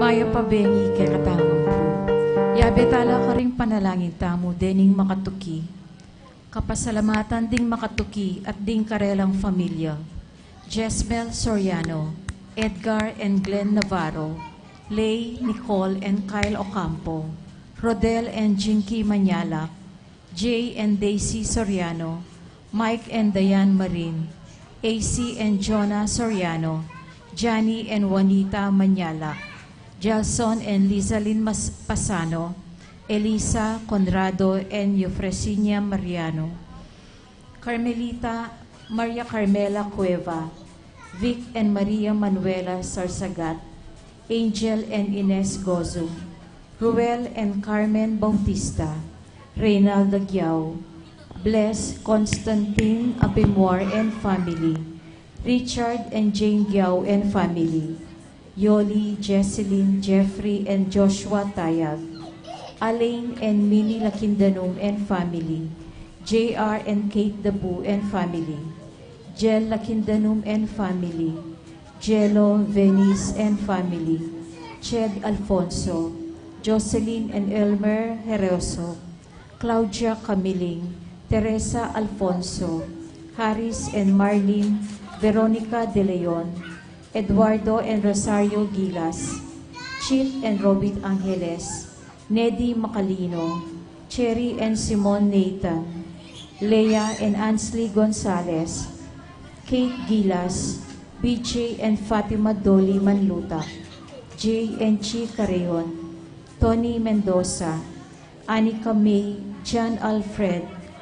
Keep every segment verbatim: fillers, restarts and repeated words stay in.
Mayap a beni kekatamu pu. Yabe tala karing panalangin tamu dening makatuki. Kapasalamatan ding makatuki at ding karelang familia: Jesmel Soriano, Edgar and Glenn Navarro, Lay, Nicole and Kyle Ocampo, Rodel and Jinky Manyalak, Jay and Daisy Soriano, Mike and Diane Marin, A C and Jonah Soriano, Johnny and Juanita Manyalak, Gelson and Lizalyn Mas-, Pasano, Elisa, Conrado and Eufresinia Mariano, Carmelita, Maria Carmela Cueva, Vic and Maria Manuela Sarsagat, Angel and Ines Gozum, Ruel and Carmen Bautista, Reynaldo Giao, Bless, Constantine Apimwar and family, Richard and Jane Giao and family, Yoli, Jesselyn, Jeffrey and Joshua Tayag, Alain and Minnie Lakindanum and family, J R and Kate Dabu and family, Jel Lakindanum and family, Jello, Venice and family, Ched Alfonso, Jocelyn and Elmer Hereoso, Claudia Camiling, Teresa Alfonso, Harris and Marlene, Veronica De Leon, Eduardo and Rosario Gilas, Chit and Robit Angeles, Nedi Macalino, Cherry and Simon Nathan, Lea and Ansley Gonzalez, Kate Gilas, B J and Fatima Dolly Manluta, Jay and Chi Carreon, Tony Mendoza, Anika May, John Alfred,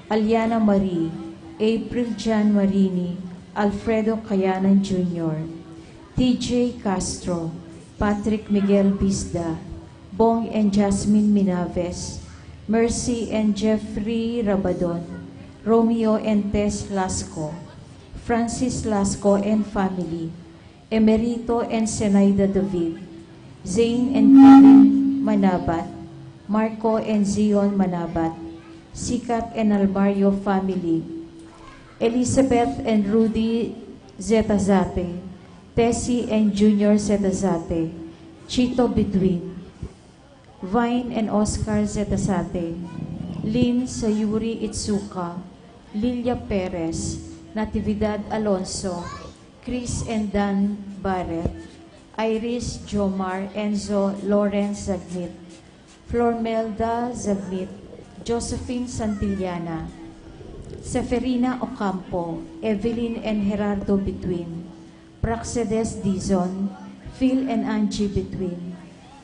Aliana Marie, April John Marini, Alfredo Kayanan Junior, T J Castro, Patrick Miguel Bisda, Bong and Jasmine Minaves, Mercy and Jeffrey Rabadon, Romeo and Tess Lasco, Francis Lasco and family, Emerito and Zenaida David, Zane and Kevin Manabat, Marco and Zion Manabat, Sikat and Almario family, Elizabeth and Rudy Zetazate, Tessie and Junior Zetazate, Chito Bituin, Vine and Oscar Zetazate, Lynn Sayuri Itsuka, Lilia Perez, Natividad Alonso, Chris and Dan Barrett, Iris, Jomar, Enzo, Lawrence Zagmit, Flormelda Zagmit, Josephine Santillana, Seferina Ocampo, Evelyn and Gerardo Bituin, Praxedes Dizon, Phil and Angie Bituin,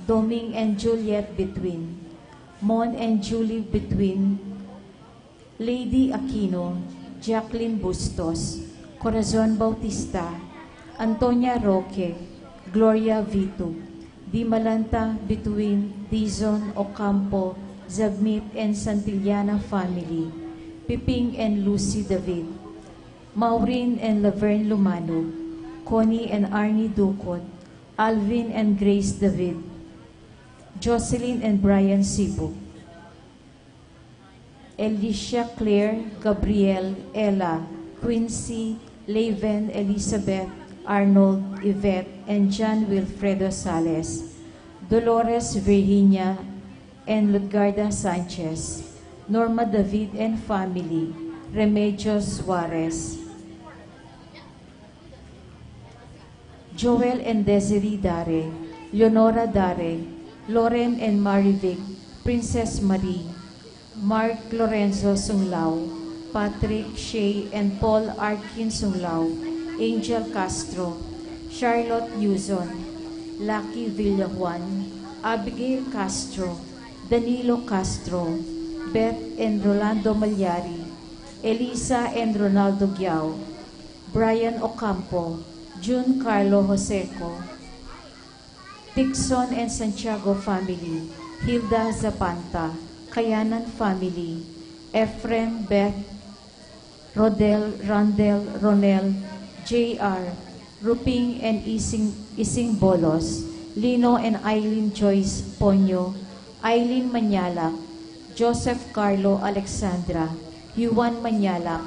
Doming and Juliet Bituin, Mon and Julie Bituin, Lady Aquino, Jacqueline Bustos, Corazon Bautista, Antonia Roque, Gloria Vitu, Dimalanta Bituin, Dizon Ocampo, Zagmit and Santillana family, Piping and Lucy David, Maureen and Laverne Lumano, Connie and Arnie Ducot, Alvin and Grace David, Jocelyn and Brian Sibu, Alicia Claire, Gabriel, Ella, Quincy, Laven, Elizabeth, Arnold, Yvette, and John Wilfredo Sales, Dolores, Virginia, and Ludgarda Sanchez, Norma David and family, Remedios Suarez, Joel and Desiree Dare, Leonora Dare, Loren and Marivic, Princess Marie, Mark Lorenzo Sunglao, Patrick Shea and Paul Arkin Sunglao, Angel Castro, Charlotte Yuzon, Lucky Villajuan, Abigail Castro, Danilo Castro, Beth and Rolando Malyari, Elisa and Ronaldo Giao, Brian Ocampo, Jun Carlo Joseco, Dixon and Santiago family, Hilda Zapanta, Kayanan family, Efren, Beth, Rodel, Randel, Ronel, J R, Ruping and Ising, Ising Bolos, Lino and Eileen Joyce Ponyo, Eileen Manyalak, Joseph Carlo Alexandra, Juan Manyalak,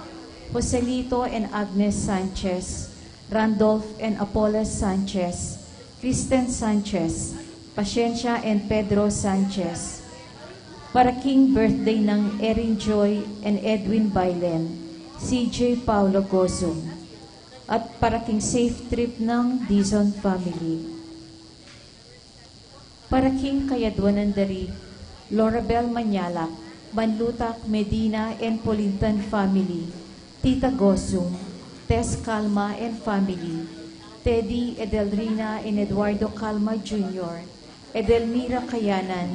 Joselito and Agnes Sanchez, Randolph and Apollos Sanchez, Kristen Sanchez, Pasensya and Pedro Sanchez. Para king birthday nang Erin Joy and Edwin Bailen, C J Paulo Gozum. At para king safe trip nang Dizon family. Para king kayadwanan da ri Lorabel Manyalak, Manlutak, Medina and Polintan family, Tita Gozum, Tess Calma and family, Teddy, Edelrina and Eduardo Calma Junior, Edelmira Kayanan,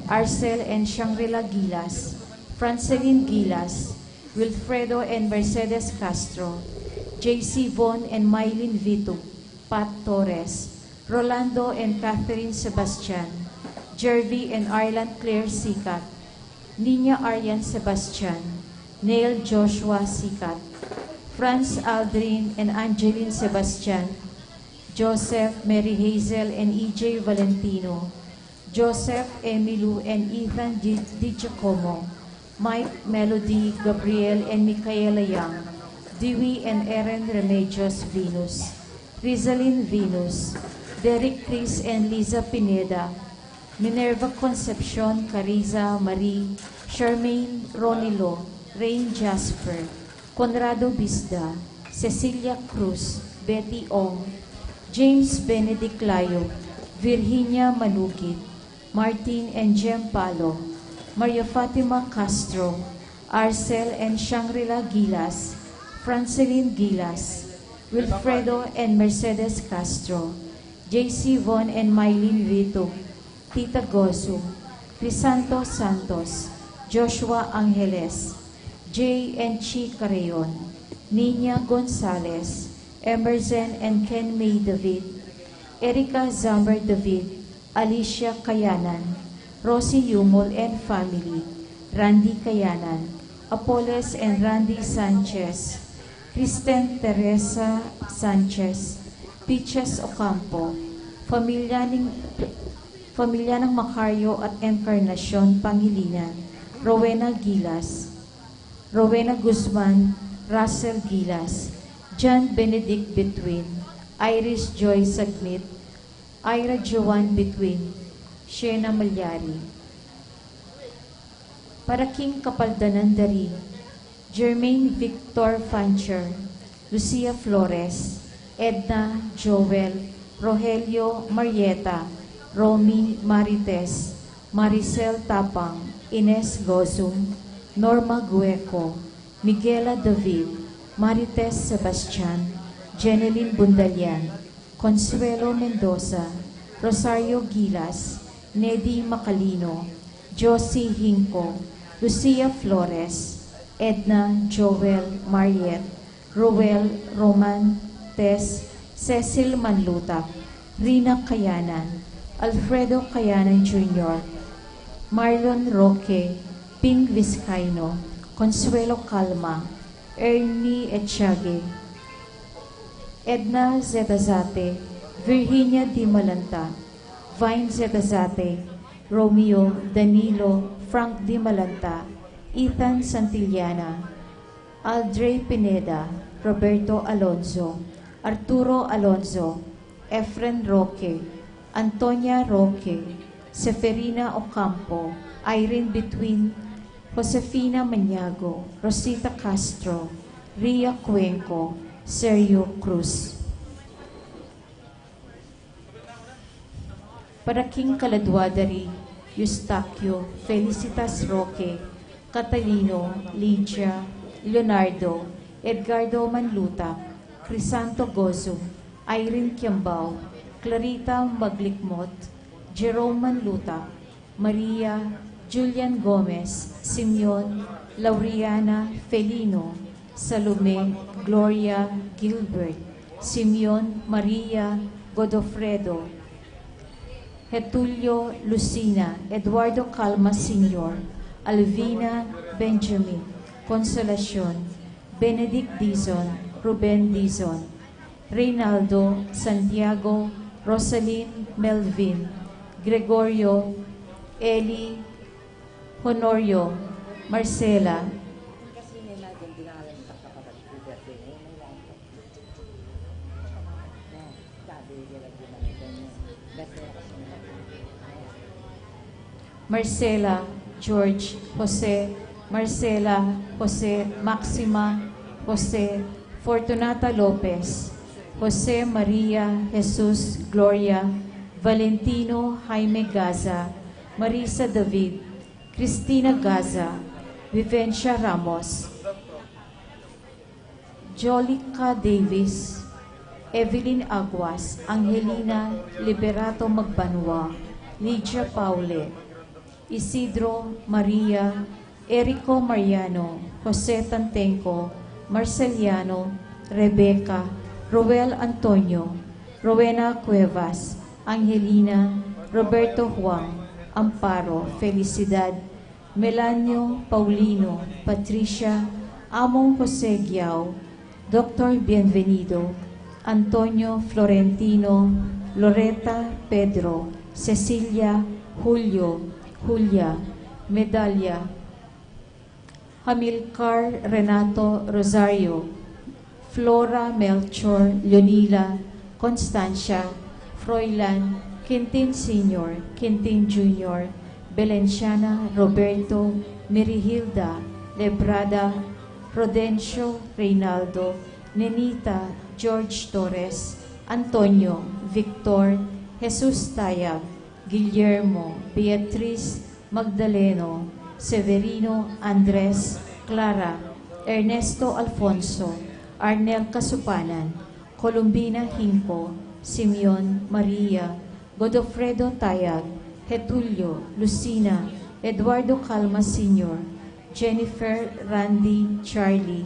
Arcel and Shangri-La Gilas, Francelin Gilas, Wilfredo and Mercedes Castro, J C Von and Mylene Vitu, Pat Torres, Rolando and Catherine Sebastian, Jervy and Arlan Claire Sikat, Nina Aryan Sebastian, Neil Joshua Sikat, Franz Aldrin and Angeline Sebastian, Joseph, Mary Hazel and E J Valentino, Joseph, Emilu and Ethan Di, Di Giacomo, Mike, Melody, Gabriel and Michaela Young, Dewey and Aaron Remedios Venus, Rizalin Venus, Derek, Chris and Liza Pineda, Minerva Concepcion, Cariza, Marie, Charmaine, Ronilo, Rain Jasper, Conrado Bisda, Cecilia Cruz, Betty Ong, James Benedict Layo, Virginia Manugit, Martin and Jem Palo, Maria Fatima Castro, Arcel and Shangri-La Gilas, Francelin Gilas, Wilfredo and Mercedes Castro, J C Von and Mylene Vito, Tita Gozum, Crisanto Santos, Joshua Angeles, Jay and Chi Carreon, Nina Gonzalez, Emerson and Ken May David, Erica Zamber David, Alicia Kayanan, Rosie Yumol and family, Randy Kayanan, Apoles and Randy Sanchez, Kristen Teresa Sanchez, Piches Ocampo, pamilya ning, pamilya ng Macario at Encarnacion Pangilinan, Rowena Gilas, Rowena Guzman, Russell Gilas, John Benedict Between, Iris Joy Sagmit, Ira Joan Between, Shena Malyari. Para king kapaldanan da ri Germaine Victor Fancher, Lucia Flores, Edna, Joel, Rogelio, Marieta, Romy, Marites, Maricel Tapang, Ines Gozum, Norma Gueco, Miguela David, Marites Sebastian, Jeneline Bundalian, Consuelo Mendoza, Rosario Gilas, Nedy Macalino, Josie Hinco, Lucia Flores, Edna, Joel, Mariet, Roel, Roman, Tess, Cecil Manlutak, Rina Kayanan, Alfredo Kayanan Junior, Marlon Roque, Ping Vizcaino, Consuelo Calma, Ernie Echage, Edna Zedazate, Virginia Di Malanta, Vine Zedazate, Romeo, Danilo, Frank Di Malanta, Ethan Santillana, Aldrey Pineda, Roberto Alonzo, Arturo Alonzo, Efren Roque, Antonia Roque, Seferina Ocampo, Irene Between, Josefina Maniago, Rosita Castro, Ria Cuenco, Sergio Cruz. Para king kaladwa da ri Eustaquio, Felicitas Roque, Catalino, Lydia, Leonardo, Edgardo Manlutak, Crisanto Gozum, Irene Kiambao, Clarita Maglikmot, Jerome Manlutak, Maria, Julian Gomez, Simeon, Lauriana, Felino, Salome, Gloria, Gilbert, Simeon, Maria, Godofredo, Getulio, Lucina, Eduardo Calma Senior, Alvina, Benjamin, Consolacion, Benedict Dizon, Ruben Dizon, Reynaldo, Santiago, Rosalyn, Melvin, Gregorio, Eli, Honorio, Marcela. Marcela, George, Jose, Marcela, Jose, Maxima, Jose, Fortunata Lopez, Jose Maria, Jesus, Gloria, Valentino, Jaime Gaza, Marisa David, Cristina Gaza, Vivencia Ramos, Jolica Davis, Evelyn Aguas, Angelina Liberato Magbanua, Lydia Paule, Isidro Maria, Erico Mariano, Jose Tantenco, Marceliano, Rebecca, Roel Antonio, Rowena Cuevas, Angelina, Roberto Juan, Amparo, Felicidad, Melanio, Paulino, Patricia, Among Jose Guiao, Doctor Bienvenido, Antonio, Florentino, Loreta, Pedro, Cecilia, Julio, Julia, Medalia, Hamilcar, Renato, Rosario, Flora, Melchor, Leonila, Constancia, Froilan, Quintin Senior, Quintin Junior, Belenciana, Roberto, Merihilda, Lebrada, Rodencio, Reynaldo, Nenita, George Torres, Antonio, Victor, Jesus Tayag, Guillermo, Beatriz, Magdaleno, Severino, Andres, Clara, Ernesto Alfonso, Arnel Kasupanan, Columbina Hinco, Simeon, Maria, Godofredo Tayag, Getulio, Lucina, Eduardo Calma Senior, Jennifer, Randy, Charlie,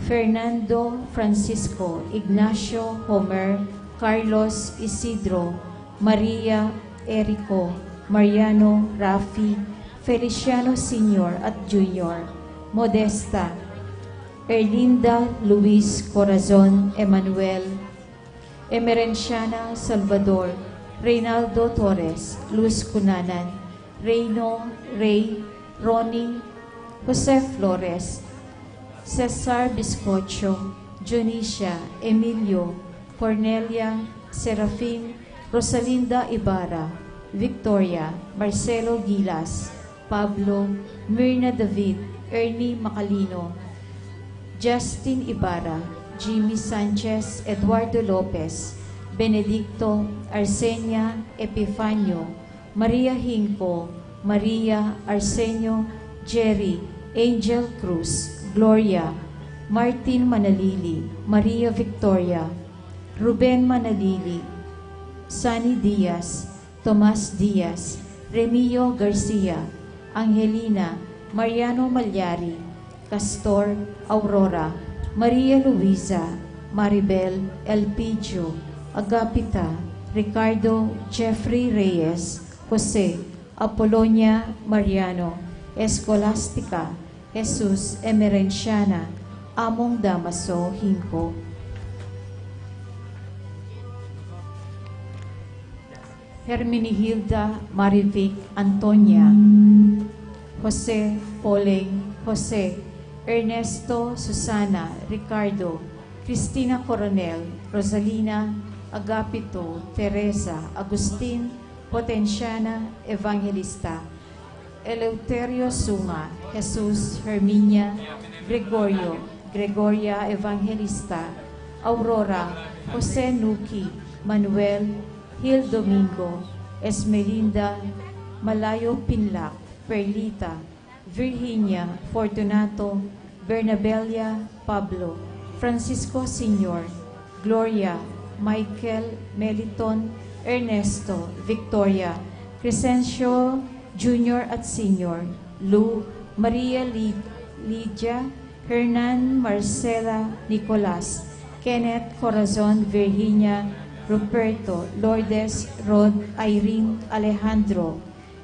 Fernando, Francisco, Ignacio, Homer, Carlos, Isidro, Maria, Erico, Mariano, Rafi, Feliciano Senior at Junior, Modesta, Erlinda, Luis, Corazon, Emmanuel, Emerenciana, Salvador, Reynaldo Torres, Luz Cunanan, Reyno, Rey, Ronnie, Jose Flores, Cesar Biscocho, Dionisia, Emilio, Cornelia, Serafin, Rosalinda Ibarra, Victoria, Marcelo Gilas, Pablo, Mirna David, Ernie Macalino, Justin Ibarra, Jimmy Sanchez, Eduardo Lopez, Benedicto, Arsenia, Epifanio, Maria Hinco, Maria, Arsenio, Jerry, Angel Cruz, Gloria, Martin Manalili, Maria Victoria, Ruben Manalili, Sunny Diaz, Tomas Diaz, Remio Garcia, Angelina, Mariano Malyari, Castor, Aurora, Maria Luisa, Maribel, Elpidio, Agapita, Ricardo, Jeffrey Reyes, Jose, Apolonia, Mariano, Escolastica, Jesus, Emerenciana, Among Damaso, Hinco. Herminihilda, Marivic, Antonia, Jose, Poleng, Jose, Ernesto, Susana, Ricardo, Cristina Coronel, Rosalina, Agapito, Teresa, Agustin, Potenciana, Evangelista, Eleuterio Sunga, Jesus, Herminia, Gregorio, Gregoria Evangelista, Aurora, Jose Nuki, Manuel, Hil Domingo, Esmelinda, Malayo Pinlac, Perlita, Virginia, Fortunato, Bernabella, Pablo, Francisco Senior, Gloria, Michael, Meliton, Ernesto, Victoria, Crescencio Junior at Senior, Lou, Maria Li-, Lydia, Hernan, Marcela, Nicolas, Kenneth, Corazon, Virginia, Ruperto, Lourdes, Rod, Irene, Alejandro,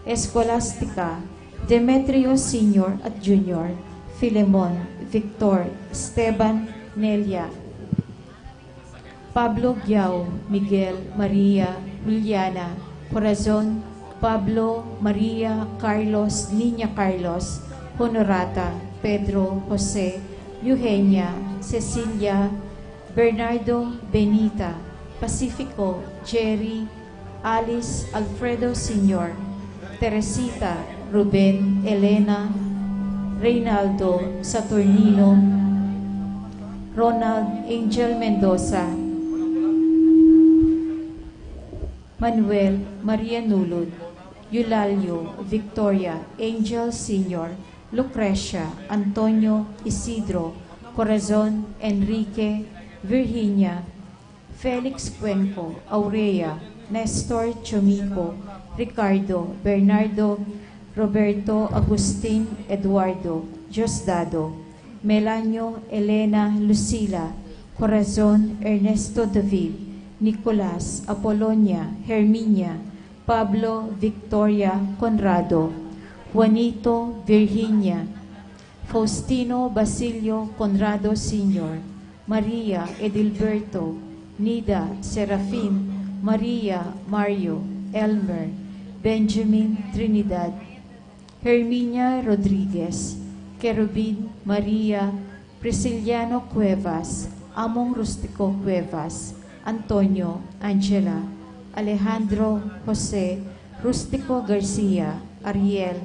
Escolastica, Demetrio Senior at Junior, Filemon, Victor, Esteban, Nelia, Pablo Giao, Miguel, Maria, Juliana, Corazon, Pablo, Maria, Carlos, Niña Carlos, Honorata, Pedro, Jose, Eugenia, Cecilia, Bernardo, Benita, Pacifico, Jerry, Alice, Alfredo Senior, Teresita, Ruben, Elena, Reynaldo, Saturnino, Ronald, Angel Mendoza, Manuel, Maria Nulud, Eulalio, Victoria, Angel Senior, Lucrecia, Antonio, Isidro, Corazon, Enrique, Virginia, Felix Cuenco, Aurea, Nestor Chomico, Ricardo, Bernardo, Roberto, Agustin, Eduardo, Diosdado, Melanio, Elena, Lucila, Corazon, Ernesto, David, Nicolas, Apolonia, Herminia, Pablo, Victoria, Conrado, Juanito, Virginia, Faustino, Basilio, Conrado Senior, Maria, Edilberto, Nida, Serafin, Maria, Mario, Elmer, Benjamin, Trinidad, Herminia Rodriguez, Kerubin, Maria, Prisciliano Cuevas, Among Rustico Cuevas, Antonio, Angela, Alejandro, Jose, Rustico Garcia, Ariel,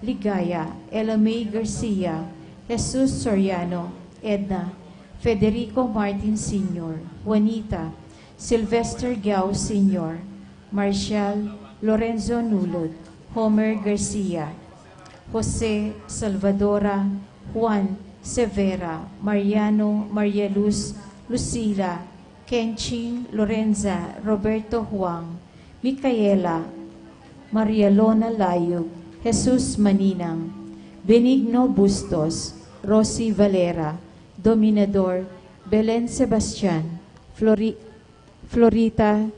Ligaya, Elamay Garcia, Jesus Soriano, Edna, Federico Martin Senior, Juanita, Sylvester Giao Senior, Marshall, Lorenzo Nulud, Homer Garcia, Jose, Salvadora, Juan, Severa, Mariano, Maria Luz, Lucila, Kenching, Lorenza, Roberto Huang, Micaela, Maria Lona Layug, Jesus Maninang, Benigno Bustos, Rosie Valera, Dominador, Belen Sebastian, Flori-, Florita,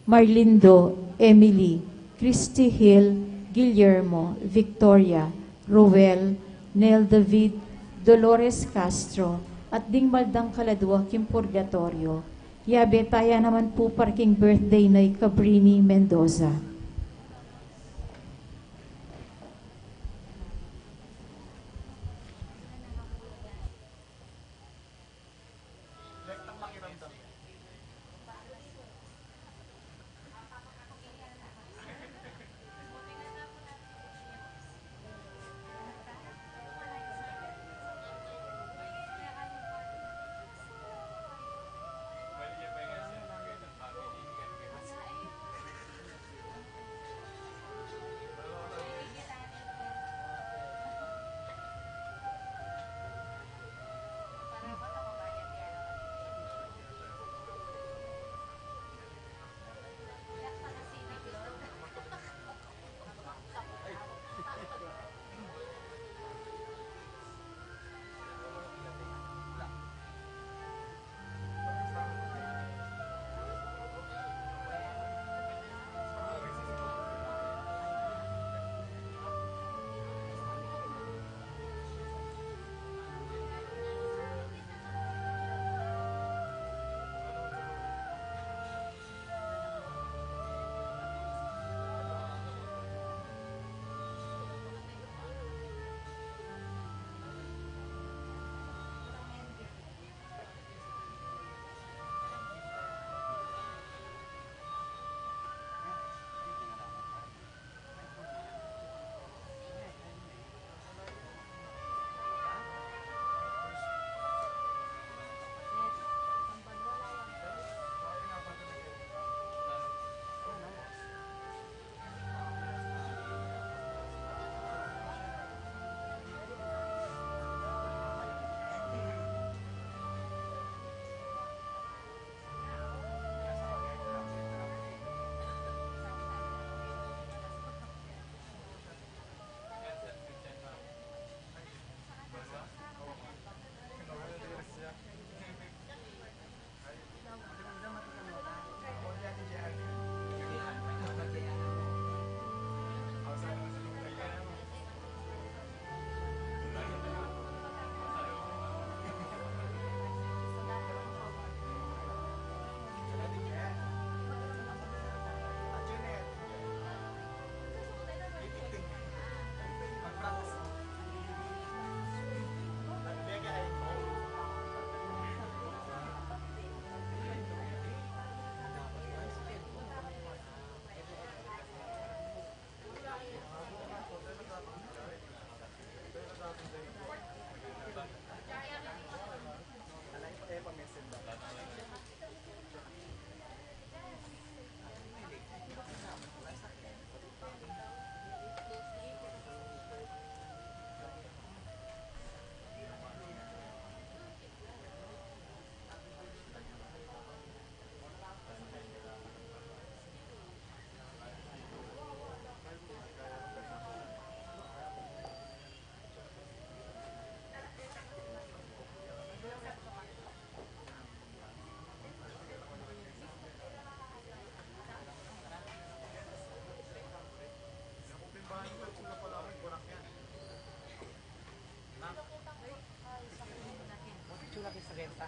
Marlindo, Emily, Christy Hill, Guillermo, Victoria, Ruel, Nel David, Dolores Castro, at ding maldang kaladua king purgatoryo. Yabe taya naman pu para king birthday na i Cabrini Mendoza. Laki sa renta.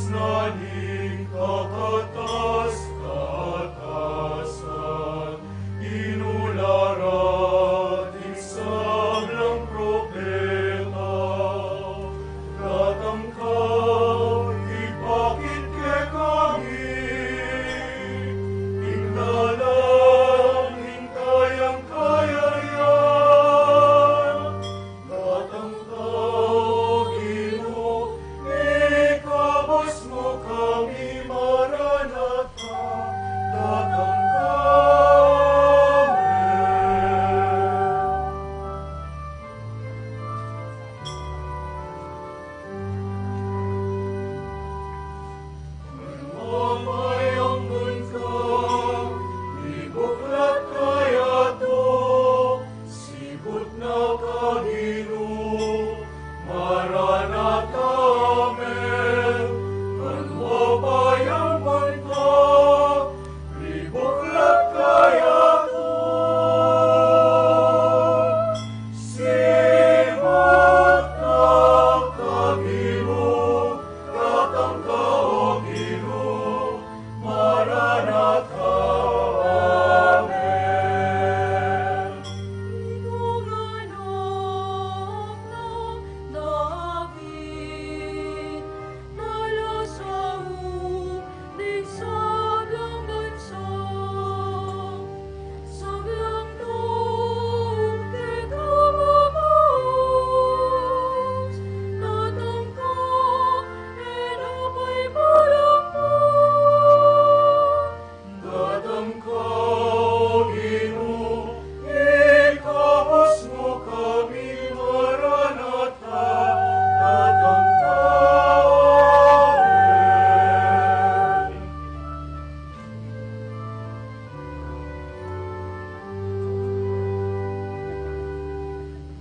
Nani kakatas-katasan, inularat ing sablang propeta, datang ka, ibakit kekami ing dalan ning kayang kayayan. Datang ka, Ginu, ikabus mu kami, Maranatha, datang ka. Amen. Mapayang munta, mibuklat kaya to, sibut na ka, Ginu, Maranatha, amen. Mapayang munta, mibuklat kaya to, sibut na ka, Ginu, datang ka, O Ginu, Maranatha, amen. Ing anak nang David, dala sa mu ning sablang bansa, sablang tau keka mabus, datang ka, e na ka ipalambat. Datang ka, Ginu, ikabus mu kami, Maranatha, datang ka.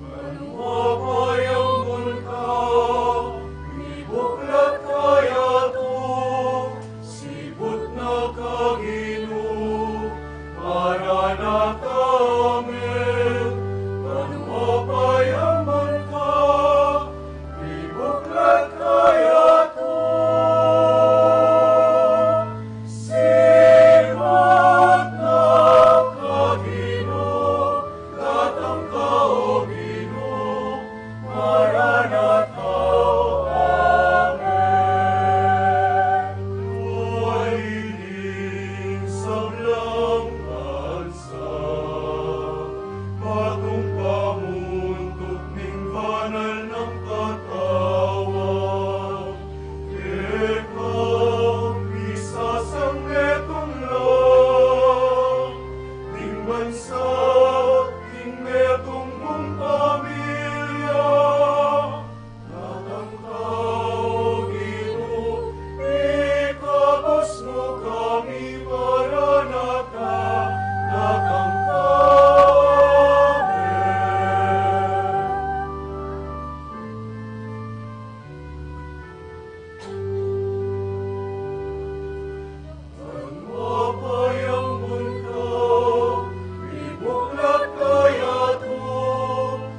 Amen. Mapayang munta, mibuklat kaya to, sibut na ka, Ginu, Maranatha, amen. Mapayang munta, mibuklat kaya to, sibut na ka, Ginu, datang ka, O Ginu, Maranatha, amen. Tua ini ing sablang bansa, bagong pamuntuk ning banal nang katawan. Keka misasanmetung la ning bansa, ning metung mung pamilya. Datang ka, O Ginu, ikabus mu kami, Maranatha, datang ka. Amen. Mapayang munta, mibuklat kaya to,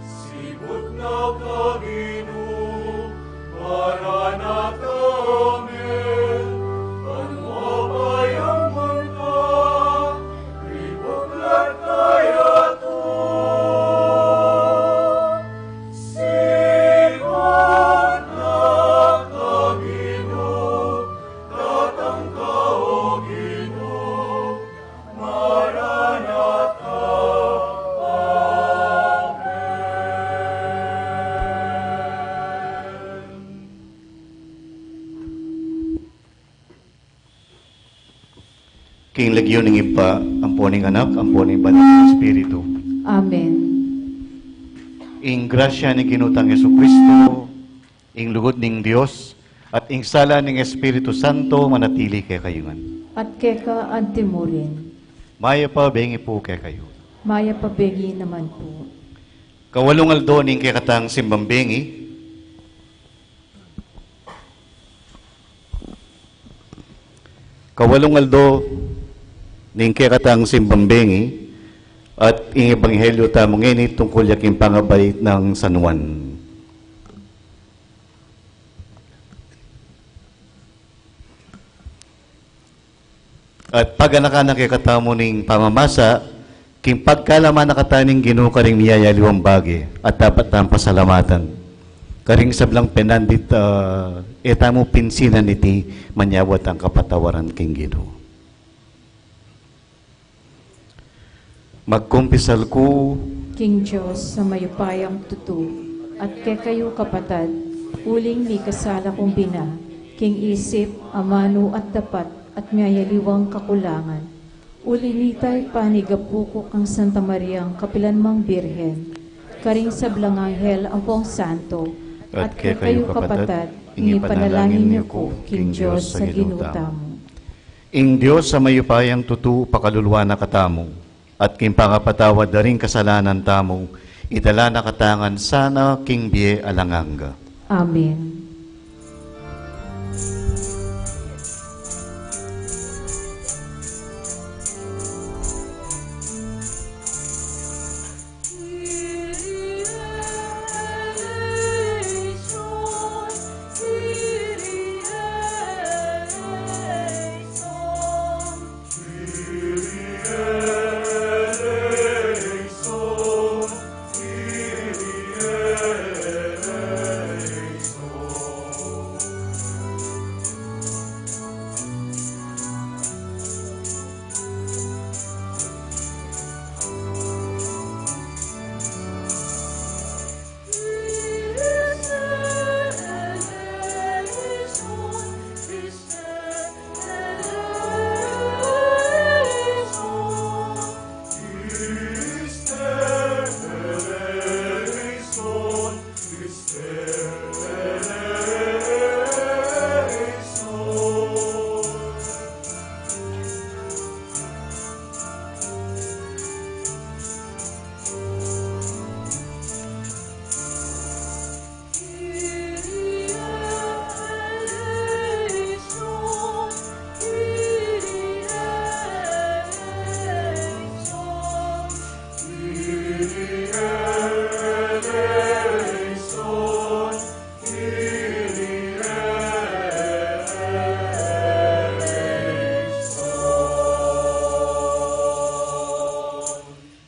sibut na ka, Ginu, Maranatha, amen. Mapayang munta, mibuklat kaya to, sibut na ka, Ginu, datang ka, O Ginu, Maranatha, amen. King lagyu ning Ibpa, ampo ning Anak, ampo ning Banal a Espiritu. Amen. Ing grasya ning Ginu tang Jesucristo, ing lugud ning Dios, at ing sala ning Espiritu Santo manatili kekayu ngan. At keka anti mu rin. Mayap a bengi pu kekayu. Mayap a bengi naman pu. Kawalung aldo ning kekatang simbang bengi. Kawalung aldo ning kekatang simbang bengi, at ing ebanghelyo tamu ngeni tungkul ya king pangabait nang San Juan. At paganakan na kekatamu ning pamamasa, king pagkalaman na kata ning Ginu karing miyayaliwang bage, at dapat nang pasalamatan. Karing sablang penandit, ah, e tamu pinsinan iti manyawad tang kapatawaran king Ginu. Magkumpisal ku king Dios a mayupayang tutu, at kekayu kapatad, uling mikasala kung bina, king isip, amanu at dapat, at miyayaliwang kakulangan. Uli nita, panigapu ku kang Santa Mariang kapilan mang Birhen, karing sablang anghel ampong santo, at kekayu kapatad, ing ipanalangin yu ku king Dios a Ginu tamu. Ing Dios a mayupayang tutu pakaluluan na katamu, at king pangapatawad da ring kasalanan tamu, idala na katamu ngan sana king bie alang angga. Amen.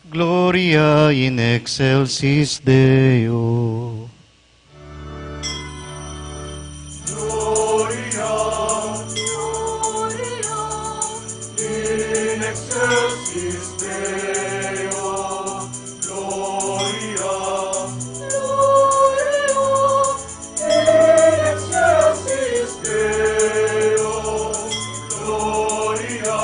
Gloria in excelsis Deo. Gloria, Gloria in excelsis Deo. Gloria, Gloria in excelsis Deo. Gloria,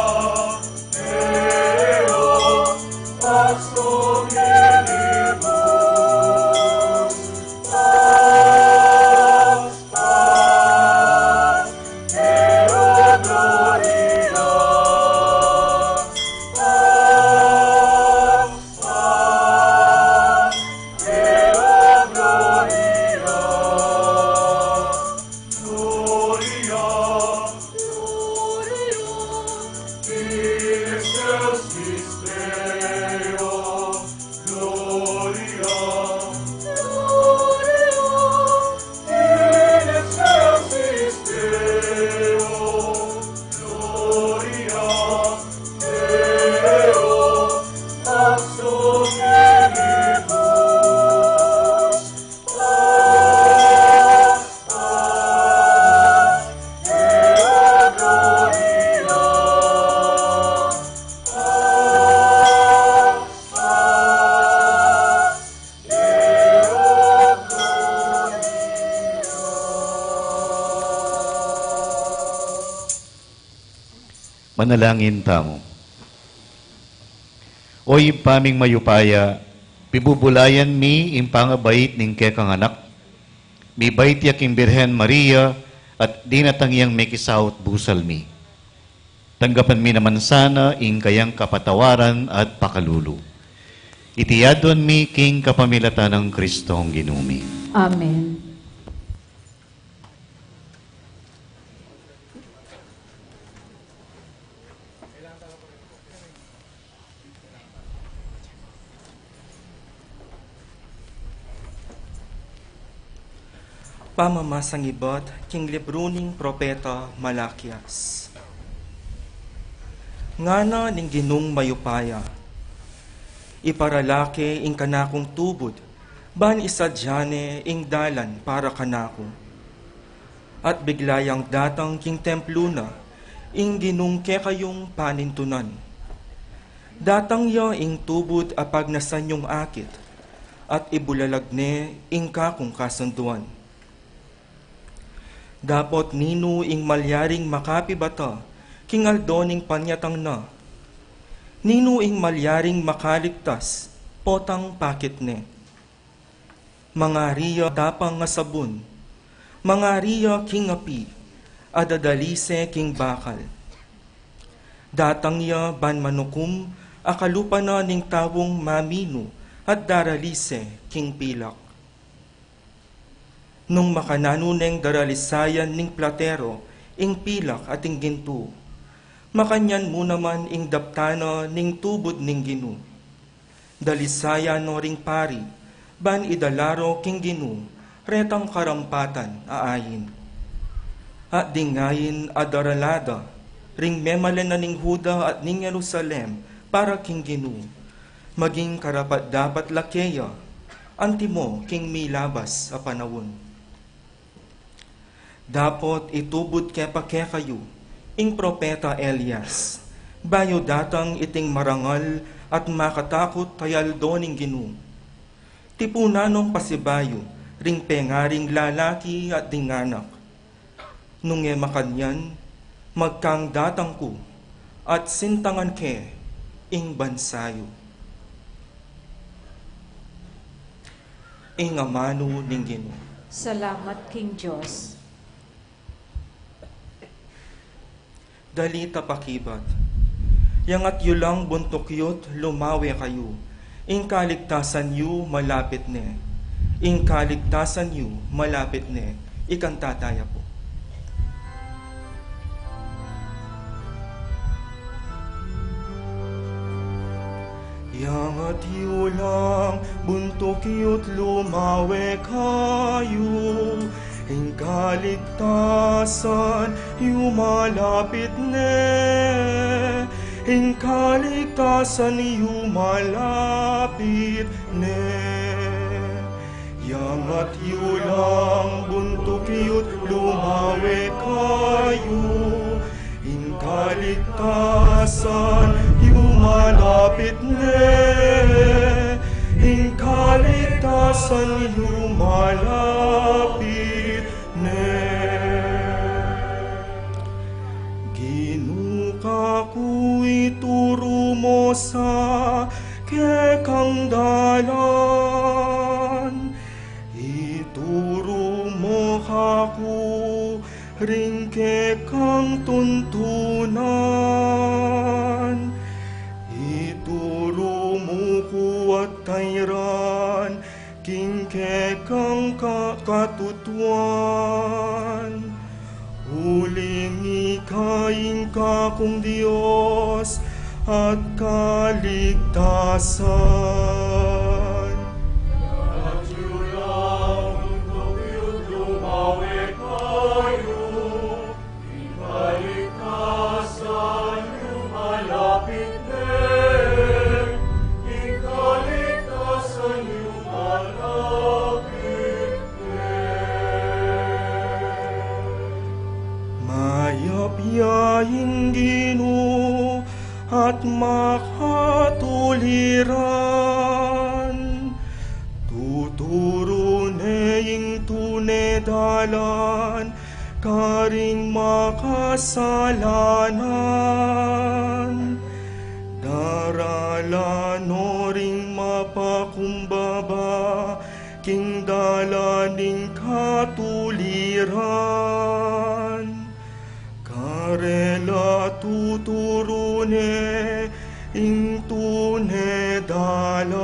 Manalangin tamu. O Ibpa ming mayupaya, pibubulayan mi ing pangabait ning kekang Anak. Mibait ya king Birhen Maria at dinatang yang mekisaut busal mi. Tanggapan mi naman sana ing kayang kapatawaran at pakalulu. Iti aduan mi king kapamilatan nang Kristong Ginu mi. Amen. Pamamasang ibat king libru ning propeta Malakias. Ngana ning Ginung mayupaya, iparala ke ing kanakung tubud, ban isadia ne ing dalan para kanaku. At bigla yang datang king templu na ing Ginung kekayung panintunan. Datang ya ing tubud a pagnasan yung akit, at ibulalag ne ing kakung kasunduan. Dapot ninu ing malyaring makapibata king aldo ning panyatang na? Ninu ing malyaring makaligtas potang pakit ne? Mangari ya dapang a sabun, mangari ya king api, a dadalise king bakal. Datang ya ban manukum a kalupa na ning taung maminu at daralise king pilak. Nung makananu neng daralisayan ning platero ing pilak at ing gintu, makanyan mu naman ing daptan na ning tubud ning Ginu. Dalisayan no ring pari, ban idala ro king Ginu retang karampatan a ain. At ding ain a darala da ring memalen na ning Juda at ning Jerusalem para king Ginu, maging karapat-dapat la keya antimo king milabas a panaun. Dapot itubud ke pa kekayu ing propeta Elias, bayu datang iting marangal at makatakut a aldo ning Ginu. Tipunan nong pasibayu ring pengaring lalaki at ding anak. Nung e makanyan, magkang datang ku at sintangan ke ing bansa yu. Ing amanu ning Ginu. Salamat king Dios. Dali ta pakibat. Iyangat yu lang buntuk yu't lumawe kayu. Ing kaligtasan yu malapit ne. Ing kaligtasan yu malapit ne. Ikanta taya pu. Iyangat yu lang buntuk yu't lumawe kayu. Ing kaligtasan yu malapit ne, ing kaligtasan yu malapit ne. Iyangat yu lang buntuk yu't lumawe kayu. Ing kaligtasan yu malapit ne, ing kaligtasan yu malapit ne. Ginu, kaku ituru mu sa kekang dalan, ituru mu kaku ring kekang tuntunan. Ituru mu ku at tairan king kekang ka-, katutuan. Uling ika ing kakung Dios at kaligtasan. Mayap ya ing Ginu at makatuliran. Tuturu ne ing tune dalan karing makasalanan. Daralan no ring mapakumbaba king dalan ning katuliran. Karela tuturu ne ing tune dalan.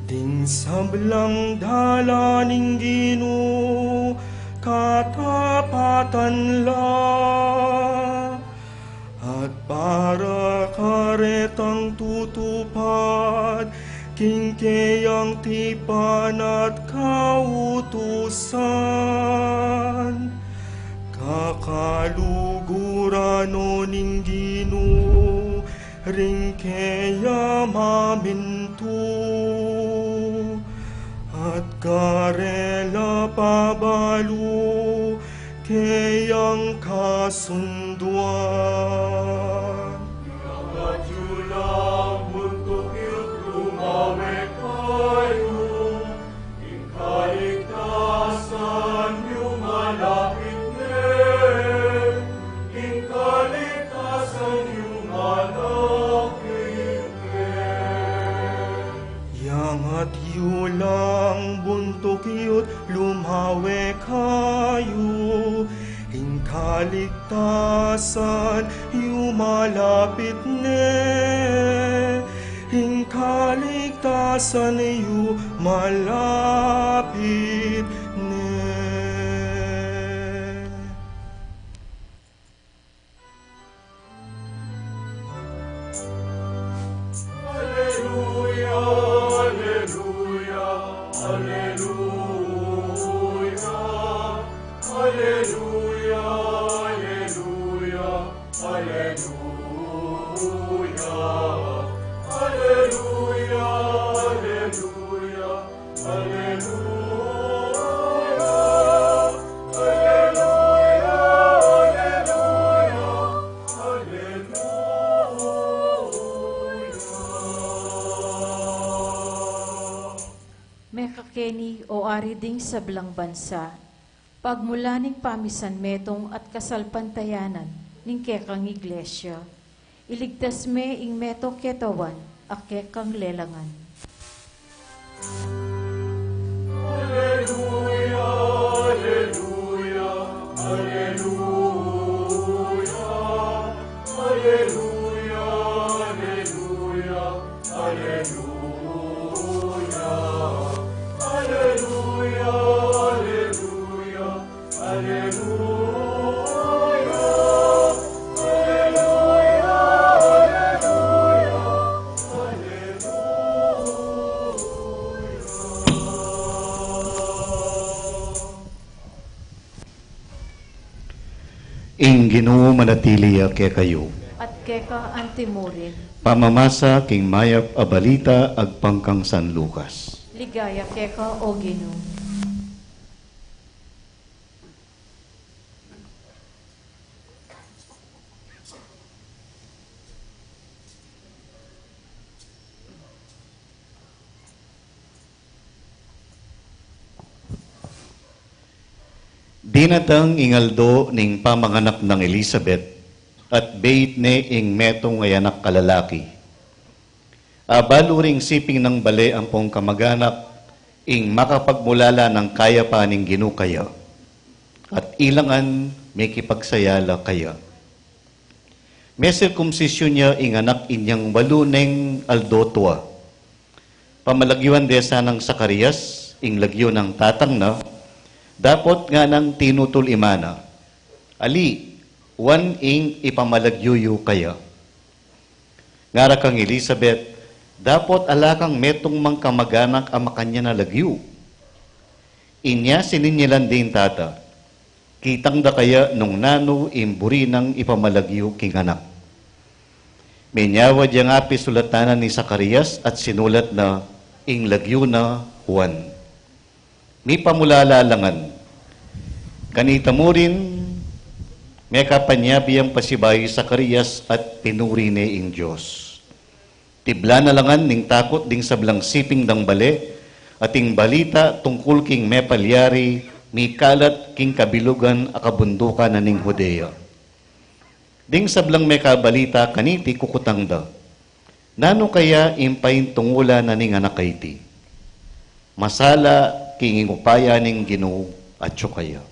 Ding sabyan lang dalan ning Ginu katapatan la, at para karetang tutupad king keyang tipan at kautusan. Kakaluguran no ning Ginu ring keya mamintu, at karela pabalu keyang kasunduan. Iangat yu lang buntuk yu, lumawe kayu, ing kaligtasan yu malapit ne, ing kaligtasan yu malapit ne. Iangat yu lang buntuk yu, lumawe kayu, ing kaligtasan yu malapit ne, ing kaligtasan yu malapit ne. Alleluia, alleluia, alleluia, alleluia, alleluia, alleluia, alleluia, alleluia. Alleluia, alleluia, alleluia, alleluia. Mekakeni, o Ari, ding sablang bansa, pagmula ning pamisan metung at kasalpantayanan ning kekang Iglesia, iligtas me ing metung ketawan a kekang lelangan. Alleluia, alleluia, alleluia, alleluia, alleluia, alleluia, alleluia, alleluia. Alleluia, alleluia, alleluia, alleluia. Ing Ginu manatili ya kekayu. At keka antimurin. Pamamasa king mayap a balita agpang kang San Lucas. Ligaya keka, o Ginu. Dinatang ing aldo ning pamanganak nang Elizabeth, at beit ne ing metung a anak a lalaki. Abalu ring siping nang bale ampong kamaganak ing makapagmulala nang kayapan ning Ginu kaya, at ilangan mekipagsaya la kaya. Mesirkumsisyun ya ing anak inyang walu neng aldo tua. Pamalagyuan de sanang Zacarias ing lagyu nang tatang na, dapot nganang tinutul i ima na, "Ali, Juan ing ipamalagyu yu kaya." Ngara kang Elizabeth, "Dapot ala kang metung mang kamaganak a makanyan a lagyu." Inya sininyilan ding tata, kitang da kaya nung nanu ing buri nang ipamalagyu king anak. Menyawad yang apisulatan na ni Zacarias at sinulat na, "Ing lagyu na Juan." Mipamulala la ngan. Kanita mu rin, mekapanyabi yang pasibayu i Zacarias at pinuri ne ing Dios. Tiblan na la ngan ning takut ding sablang siping dang bale, at ing balita tungkul king mepalyari mikalat king kabilugan a kabundukan na ning Judea. Ding sablang mekabalita kaniti kukutang da, "Nanu kaya ing paintungulan na ning anak a iti? Masala king upaya ning Ginu atyu kaya."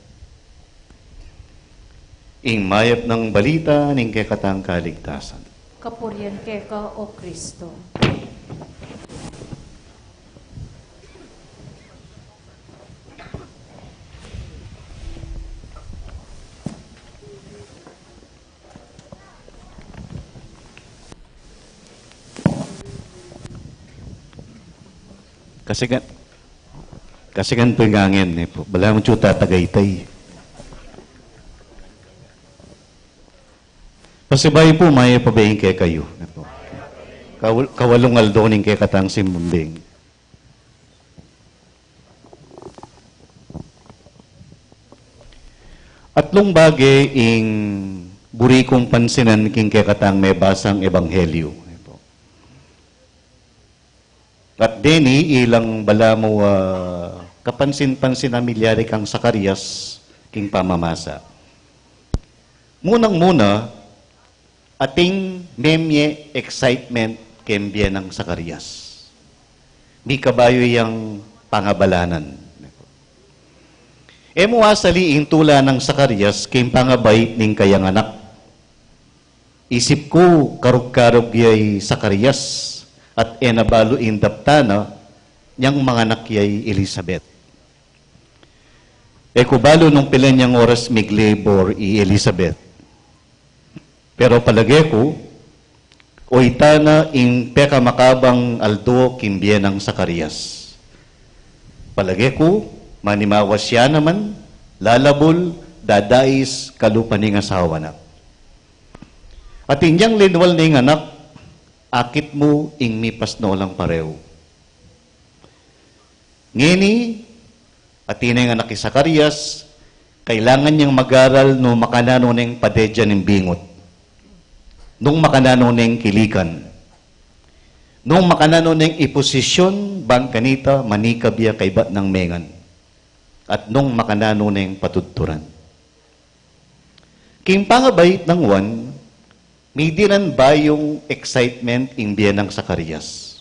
Ing mayap nang balita ning kekatang kaligtasan. Kapurian keka, o Kristo. Kasigan, kasigan pu ing angin, e pu. Balamu ita Tagaytay. Pasibayu pu, mayap a beng kekayu, e pu. Kawal-, kawalung aldo ning kekatang simbang. Atlung bage ing buri kung pansinan king kekatang mebasang ebanghelyu. At deni ilang balamu a kapansin-pansin a milyari kang Zacarias king pamamasa. Munang-muna, ating memye excitement keng bie nang Zacarias. Mikabayu yang pangabalanan. E mu asali ing tula nang Zacarias king pangabait ning kayang anak. Isip ku, karug-karug ya i Zacarias, at e na balu ing daptan na nyang manganak ya i Elizabeth. E ku balu nung pilan yang oras mig-labor i Elizabeth. Pero palage ku, o ita na ing pekamakabang aldo king bie nang Zacarias. Palage ku, manimawas ya naman, lalabul, dadais, kalupa ning asawa na. At inyang linwal ning anak, akit mu ing mipasno lang parehu. Ngeni, atin neng anak i Zacarias, kailangan yang mag-aral nung makananu neng padedyan ing bingut. Nung makananu neng kilikan. Nung makananu neng iposisyon, bang kanita manikab ya kaybat nang mengan. At nung makananu neng patudturan. King pangabait nang Juan, midinan bayung excitement ing bie nang Zacarias.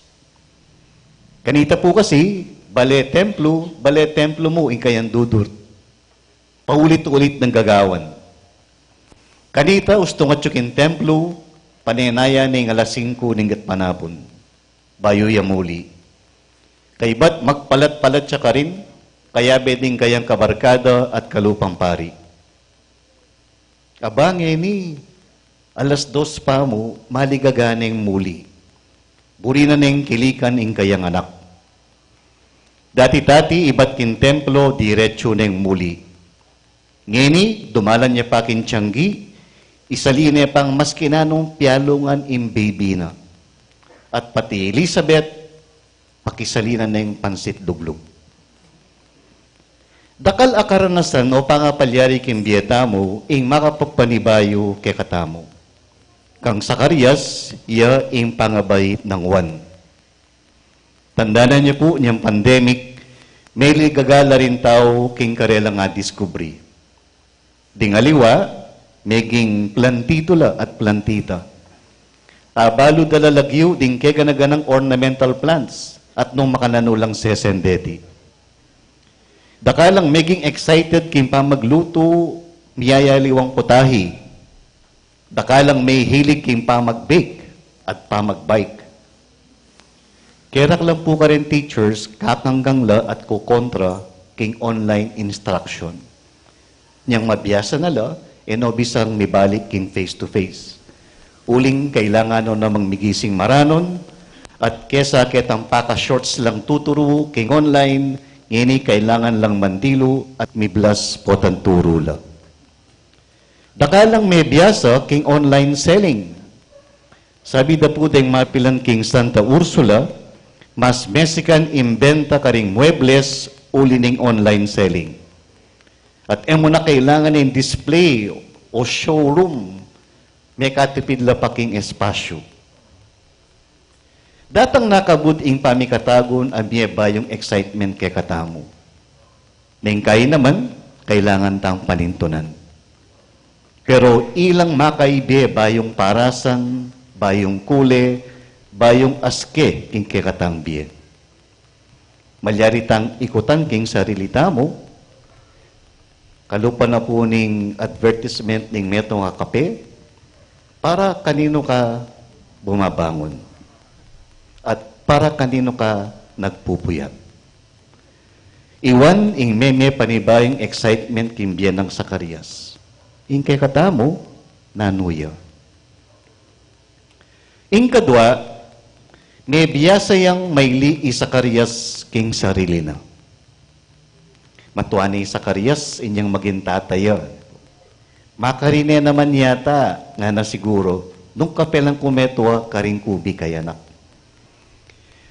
Kanita pu kasi, bale templo, bale templo mu ing kayang dudurt. Paulit-ulit nang gagawan. Kanita ustung atyu king templo, panenaya ne ing alas singku ning gatpanapun. Bayu ya muli. Kaybat magpalat-palat ya karin, kayabe ding kayang kabarkada at kalupang pari. Aba, ngeni, alas dos pa mu, maligaga neng muli. Buri na neng kilikan ing kayang anak. Dati-dati ibat king templo, diretsu neng muli. Ngeni, dumalan ya pa king tianggi, isali ne pang maski nanung pialungan ing baby na. At pati Elizabeth, pakisali na neng pansit luglug. Dakal a karanasan o pangapalyari king bie tamu ing makapagpanibayu kekatamu. Kang Zacarias, ya ing pangabait nang Juan. Tandanan yu pu, inyang pandemic, meligaga la ring tau king karelang a diskubri. Ding aliwa, meging plantito la at plantita. Abalu da la lagyu ding kegana-ganang ornamental plants at nung makananu lang sesen deti. Dakal lang meging excited king pamaglutu, miyayaliwang putahe. Dakal lang mehilig king pamag-bake at pamag-bike. Kerak lang pu karing teachers, kakanggang la at kukontra king online instruction. Nyang mabiasa na la, e no bisang mibalik king face to face. Uling kailangan no namang migising maranon, at kesa ketang paka-shorts lang tuturu king online, ngeni kailangan lang mandilu at miblas potan turu la. Dakal lang mebiasa king online selling. Sabi da pu deng mapilan king Santa Ursula, mas mesikan ing benta karing muebles uli ning online selling. At e mu na kailangan ing display o showroom, mekatipid la pa king espasyu. Datang na kabud ing pamikatagun a mie bayung excitement kekatamu. Mengkai naman, kailangan tang panintunan. Pero ilang makaibe bayung parasan, bayung kule, bayung aske ing kekatang bie. Malyari tang ikutan king sarili tamu, kalupa na pu ning advertisement ning metung a kape, para kaninu ka bumabangun? At para kaninu ka nagpupuyat? Iwan ing meme panibayung excitement king bie nang Zacarias. Ing kekatamu, nanu ya? Ing kadua, Mebiasa yang maili i Zacarias king sarili na. Matua ne i Zacarias inyang maging tata ya. Makarine naman yata, ngana siguru, nung kapelan ku metua karing kubi kaya anak.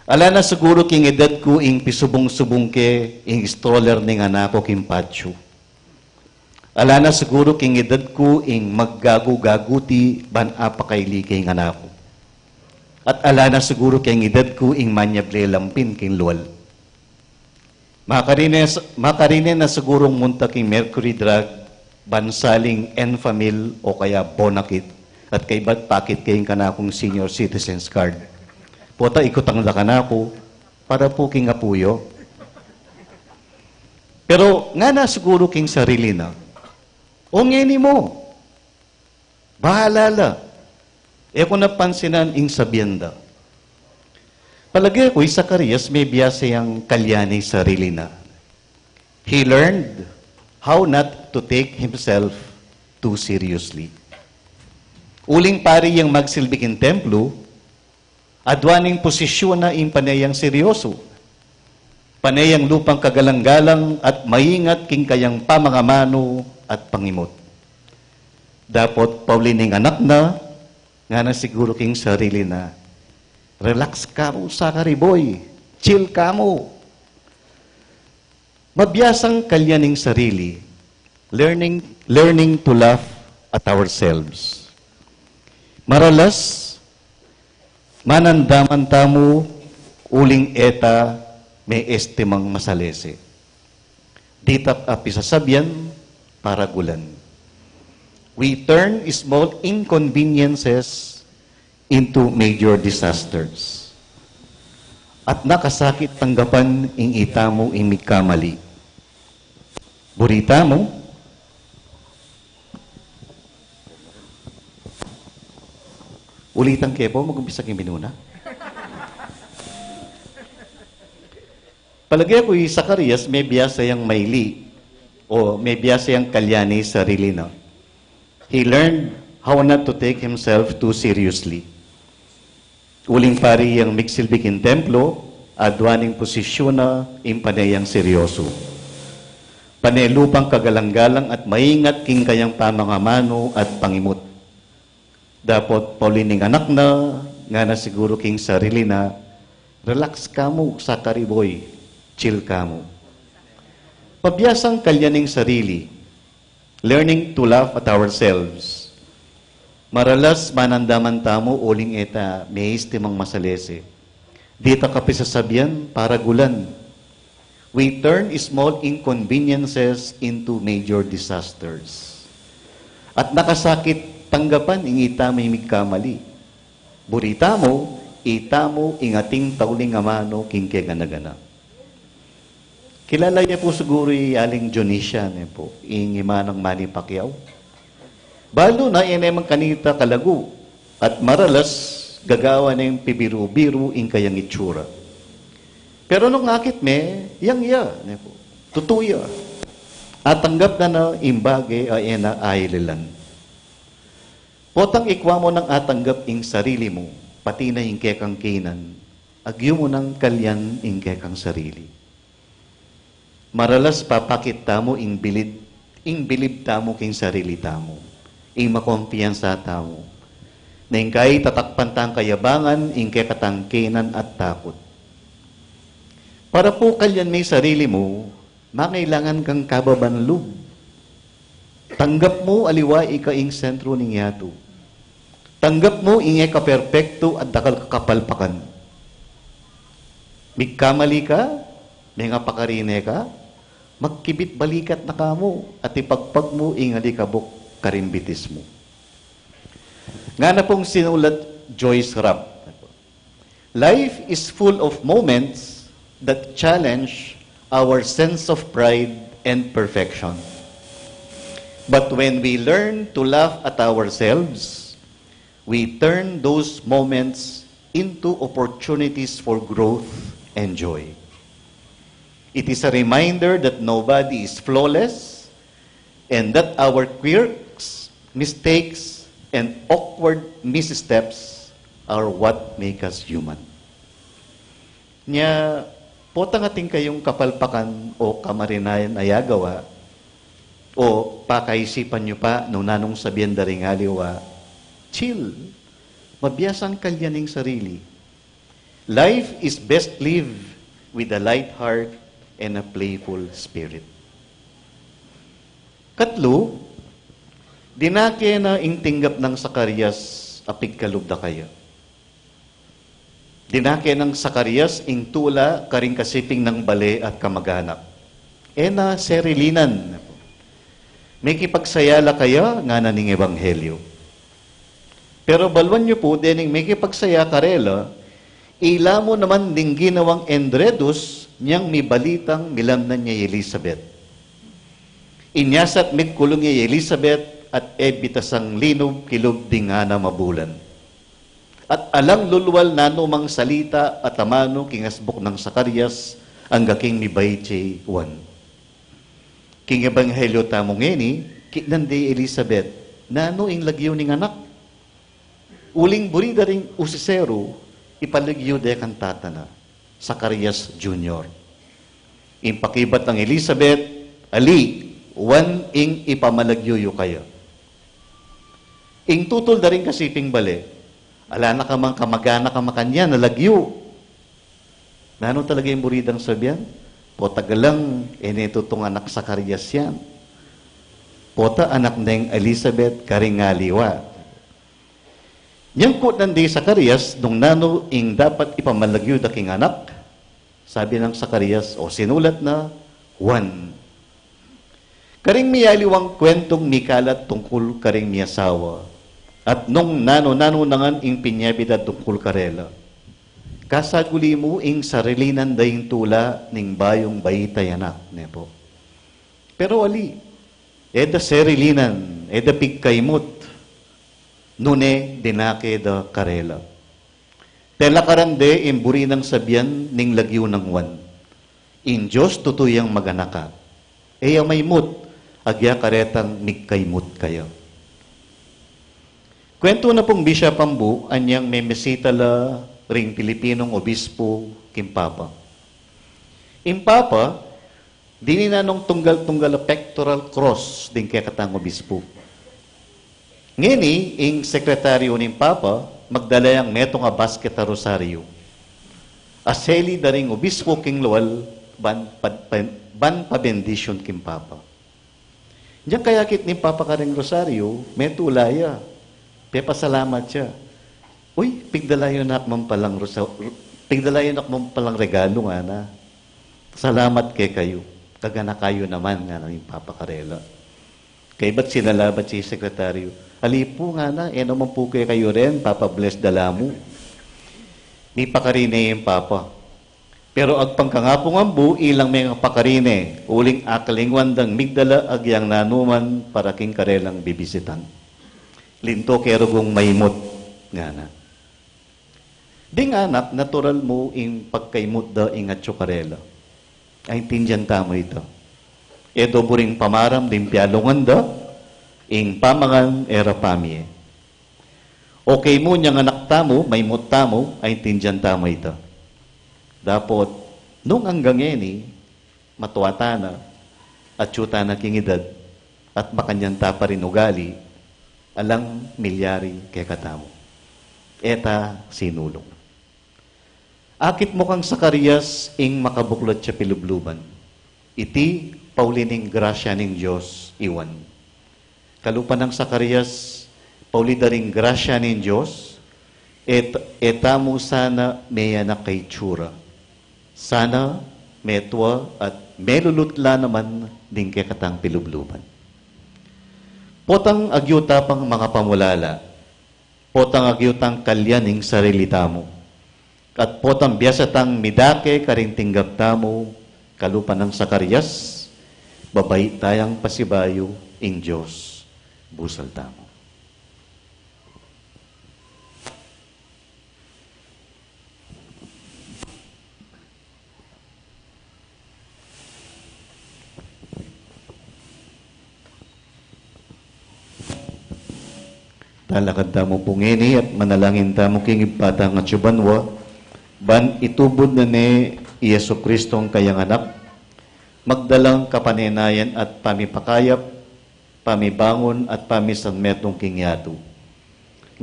Ala na siguru king edad ku ing pisubung-subung ke ing stroller ning anak ku king patio. Ala na siguru king edad ku ing maggagu-gaguti ban apakaili ke ing anak ku. At ala na siguru king edad ku ing manyable lampin king lual. Makarine, makarine na sigurung munta king Mercury Drug ban saling Enfamil o kaya Bonakit at kaybat pakit ke ing kanakung senior citizens card. Pota ikutang da kanaku para pu king apu yu. Pero ngana siguru king sarili na, o ngeni mu, bahala la. E ku na pansinan ing sabian da. Palage ku i Zacarias mebiasa yang kalyan ing sarili na. He learned how not to take himself too seriously. Uling pari yang magsilbi king templo, adwa ning posisyun na ing pane yang seryoso, pane yang lupang kagalang-galang at maingat king kayang pamangamanu at pangimut. Dapot pauli ning anak na, ngana siguru king sarili na, relax ka mu, Zachary boy, chill ka mu. Mabiasang kalyan ing sarili, learning, learning to laugh at ourselves. Maralas, manandaman tamu uling e ta me-estimang masalese. Ditak a pisasabian, paragulan. We turn small inconveniences into major disasters. At nakasakit tanggapan ing itamu ing migkamali. Buri tamu, ulitan ke pu, mag-umpisa keng minuna. Palage ku i Zacarias mebiasa yang maili o mebiasa yang kalyan ing sarili na. He learned how not to take himself too seriously. Uling pari yang migsilbi king templo, adwa ning posisyun na ing pane yang seryoso. Pane lupang kagalang-galang at maingat king kayang pamangamanu at pangimut. Dapot pauli ning anak na, ngana siguru king sarili na, relax ka mu, Zachary boy, chill ka mu. Pabiasang kalyan ing sarili, learning to laugh at ourselves. Maralas manandaman tamu uling e ta me-estimang masalese. Ditak a pisasabian, paragulan. We turn small inconveniences into major disasters. At nakasakit tanggapan ing itamu ing migkamali. Buri tamu, itamu ing ating tauling amanu king kegana-gana. Kilala ye pu siguru i Aling Dionisia, ne pu, ing ima nang Manny Pacquiao. Balu na, e ne man kanita kalagu, at maralas gagawan neng pibiru-biru ing kayang itsura. Pero nung akit me, yang ya, ne pu, tutu ya. Atanggap na na ing bage a e na aililan. Potang ikwa mu nang atanggap ing sarili mu, pati na ing kekang kinan, agyu mu nang kalyan ing kekang sarili. Maralas papakit tamu ing bilib, ing bilib tamu king sarili tamu, ing makumpiyansa tamu. Neng kai tatakpan tang kayabangan ing kekatang kinan at takut. Para pu kalyan me ing sarili mu, mangailangan kang kababan lub. Tanggap mu aliwa ika ing sentru ning yatu. Tanggap mu ing e ka perpektu at dakal ka kapalpakan. Migkamali ka, mengapakarine ka, magkibit balikat na ka mu at ipagpag mu ing alikabuk karing bitis mu. Ngana pung sinulat Joyce Rapp. Life is full of moments that challenge our sense of pride and perfection. But when we learn to laugh at ourselves, we turn those moments into opportunities for growth and joy. It is a reminder that nobody is flawless and that our quirks, mistakes, and awkward missteps are what make us human. Nya, potang atin kayung kapalpakan o kamarinayan a agawa, o pakaisipan yu pa nung nanung sabian da ring aliwa, chill, mabiasang kalyan ing sarili. Life is best lived with a light heart and a playful spirit. Katlu, dinake na ing tinggap nang Zacarias a pigkalub da kaya. Dinake nang Zacarias ing tula karing kasiping nang bale at kamaganak. E na serilinan. Mekipagsaya la kaya, ngana ning ebanghelyo. Pero baluan yu pu, dening mekipagsaya karela, ila mu naman ding ginawang endredus nyang mibalitang milamnan ya i Elizabeth. Inya sa't migkulung ya i Elizabeth at e bitasang linub kilub ding anam a bulan. At alang lulwal nanumang salita at amanu king asbuk nang Zacarias, angga king mibait ya i Juan. King ebanghelyo tamu ngeni, kitnan de i Elizabeth, nanu ing lagyu ning anak. Uling buri da ring usiseru, ipalagyu de kang tata na, Zacarias Junior. Ing pakibat nang Elizabeth, ali, Juan ing ipamalagyu yu kaya. Ing tutul da ring kasiping bale, ala na ka mang kamaganak a makanyan a lagyu. Nanu talaga ing buri dang sabian? Pota galang, e ne tutung anak Zacarias yan. Pota anak neng Elizabeth karing aliwa. Nyangkut nang di Zacarias, nung nanu ing dapat ipamalagyu da king anak, sabi nang Zacarias, o sinulat na, Juan. Karing miyaliwang kwentung mikalat tungkul karing miyasawa, at nung nanu-nanu na ngan ing pinyabi da tungkul karela, kasaguli mu ing sarilinan da ing tula ning bayung baita ya anak, ne pu. Pero ali, e da serilinan, e da pigkaimut, nune dinake da karela. Tela karan de ing buri nang sabian ning lagyu nang Juan. Ing Dios tutu yang maganaka. E ya maimut, agya karetang migkaimut kaya. Kwentu na pung Bishop Ambu, anyang memisita la ring Pilipinong obispo king Papa. Ing Papa, dini na nung tunggal-tunggal a pectoral cross ding kekatang obispo. Ngeni, ing sekretaryu ning Papa, magdala yang metung a basket a rosaryu. Aseli da ring obispo king lual, ban, ban, ban, ban pabendisyun king Papa. Dinan kayakit ning Papa karing rosaryu, metula ya. Pepasalamat ya. Uy, pigdala yu na kami palang rosa-, pigdala yu na kami palang regalu, ngana. Salamat kekayu. Kaganaka yu naman, ngana ning Papa karela. Kaybat sinalabat ya ing sekretaryu. Ali pu, ngana, e naman pu kekayu rin, Papa, bless da la mu. Mipakarine ing Papa. Pero agpang kang Apung Ambu, ilang mengapakari ne, uling akalingwan dang migdala agyang nanuman para king karelang bibisitan. Linto ke rugung maimut, ngana. Ding anak, natural mu ing pagkaimut da ing atyu karela. Aintindian tamu ita. E do buring pamaram ding pialungan da, ing pamangan e ra pamie. Okay mu nyang anak tamu, maimut tamu, aintindian tamu ita. Dapot, nung anggang ngeni, matua tana, atyu tana king idad, at makanyan ta pa ring ugali, alang milyari kekatamu. E ta sinulung. Akit mu kang Zacarias ing makabuklat ya pilubluban. Iti, pauli ning grasya ning Dios, iwan. Kalupa nang Zacarias, pauli da ring grasya ning Dios, e, e tamu sana meyanak a itsura. Sana metua at melulut la naman ding kekatang pilubluban. Potang agyu ta pang makapamulala, potang agyu tang kalyan ing sarili tamu, at potang biasa tang midake karing tinggap tamu, kalupa nang Zacarias, babait tayang pasibayu ing Dios busal tamu. Talakad tamu pu ngeni at manalangin tamu king Ibpa tang atsu banua, Ban itubud na ne i Jesucristong kayang Anak, magdalang kapanenayan at pamipakayap, pamibangun at pamisanmetung king yatu.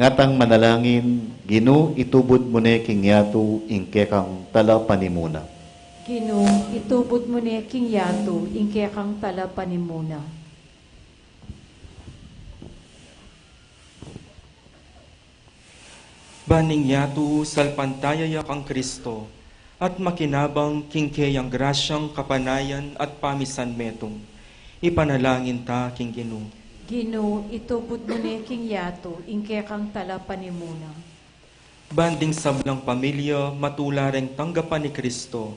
Ngatang manalangin, Ginu, itubud mu ne king yatu ing kekang talapanimuna. Ginu, itubud mu ne king yatu ing kekang talapanimuna. Ban ing yatu salpantaya ya kang Kristo, at makinabang king keyang grasyang kapanayan at pamisanmetung. Ipanalangin ta king Ginu. Ginu, itubud mu ne king yatu ing kekang talapanimuna. Ban ding sablang pamilya matula reng tanggapan i Kristo,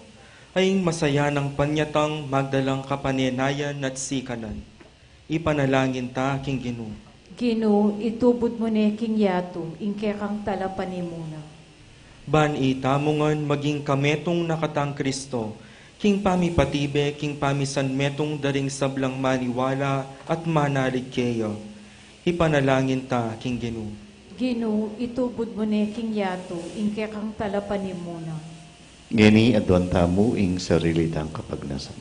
ay ing masayanang panyatang magdalang kapanenayan at sikanan. Ipanalangin ta king Ginu. Ginu, itubud mu ne king yatu ing kekang talapanimuna. Ban itamu ngan maging kametung na katang Kristo, king pamipatibe, king pamisanmetung da ring sablang maniwala at manalig keya. Ipanalangin ta king Ginu. Ginu, itubud mu ne king yatu ing kekang talapanimuna. Ngeni aduan tamu ing sarili tang kapagnasan.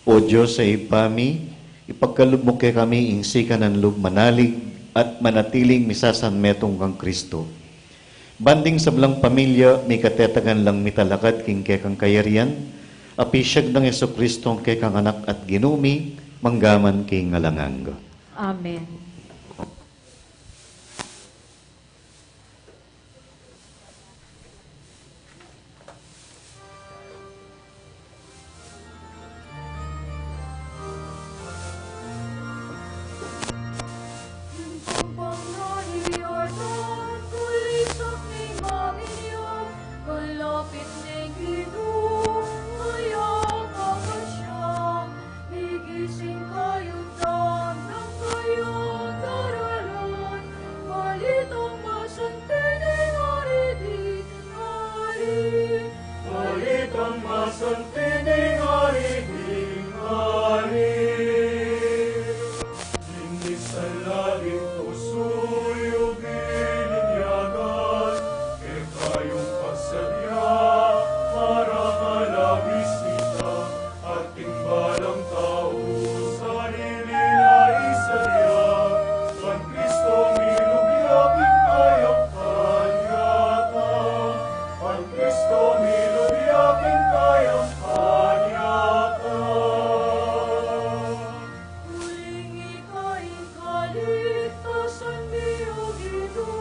O Dios a Ibpa mi, ipagkalub mu kekami ing sikanan lub manalig at manatiling misasanmetung kang Kristo. Ban ding sablang pamilya, mikatetagan lang mitalakad king kekang kayarian, apisyag nang Jesucristo ing kekang Anak at Ginu mi, mangga man king alang angga. Amen. Migising kayu't damnang kayang daralan, balitang masanting ning Ari ding ari. Balitang masanting ning Ari ding ari. Ing misan la ding pusu yu bininyagan, kekayung pagsadya, marangal a bisita, ating balang tau sarili na isadya, ban Kristo milub ya king kayang panyatang, ban Kristo milub ya king kayang panyatang. Uling ika ing kaligtasan mi, O Ginu,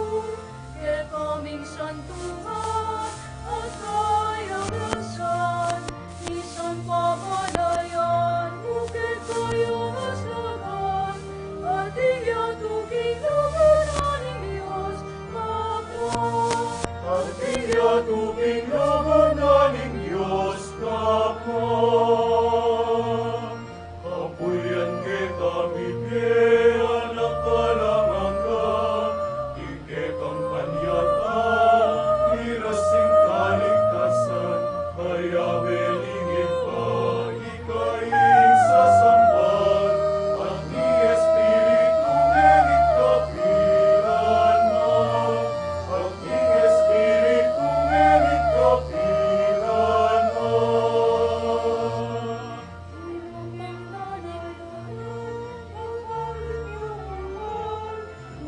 kekaming santungan at kayagasan, misan pamanayan mu kekaya masagan, ating yatu king lugud na ning Dios Ama. Ating yatu king lugud na ning Dios Ama. Kapulyan keka, mibie alang angga, ing kekang panyatang, miras ing kaligtasan, kayabe ning Ibpa, ika ing sasamban, at ning Espiritu, ngeni at kapilan man, at ning Espiritu, ngeni at kapilan man.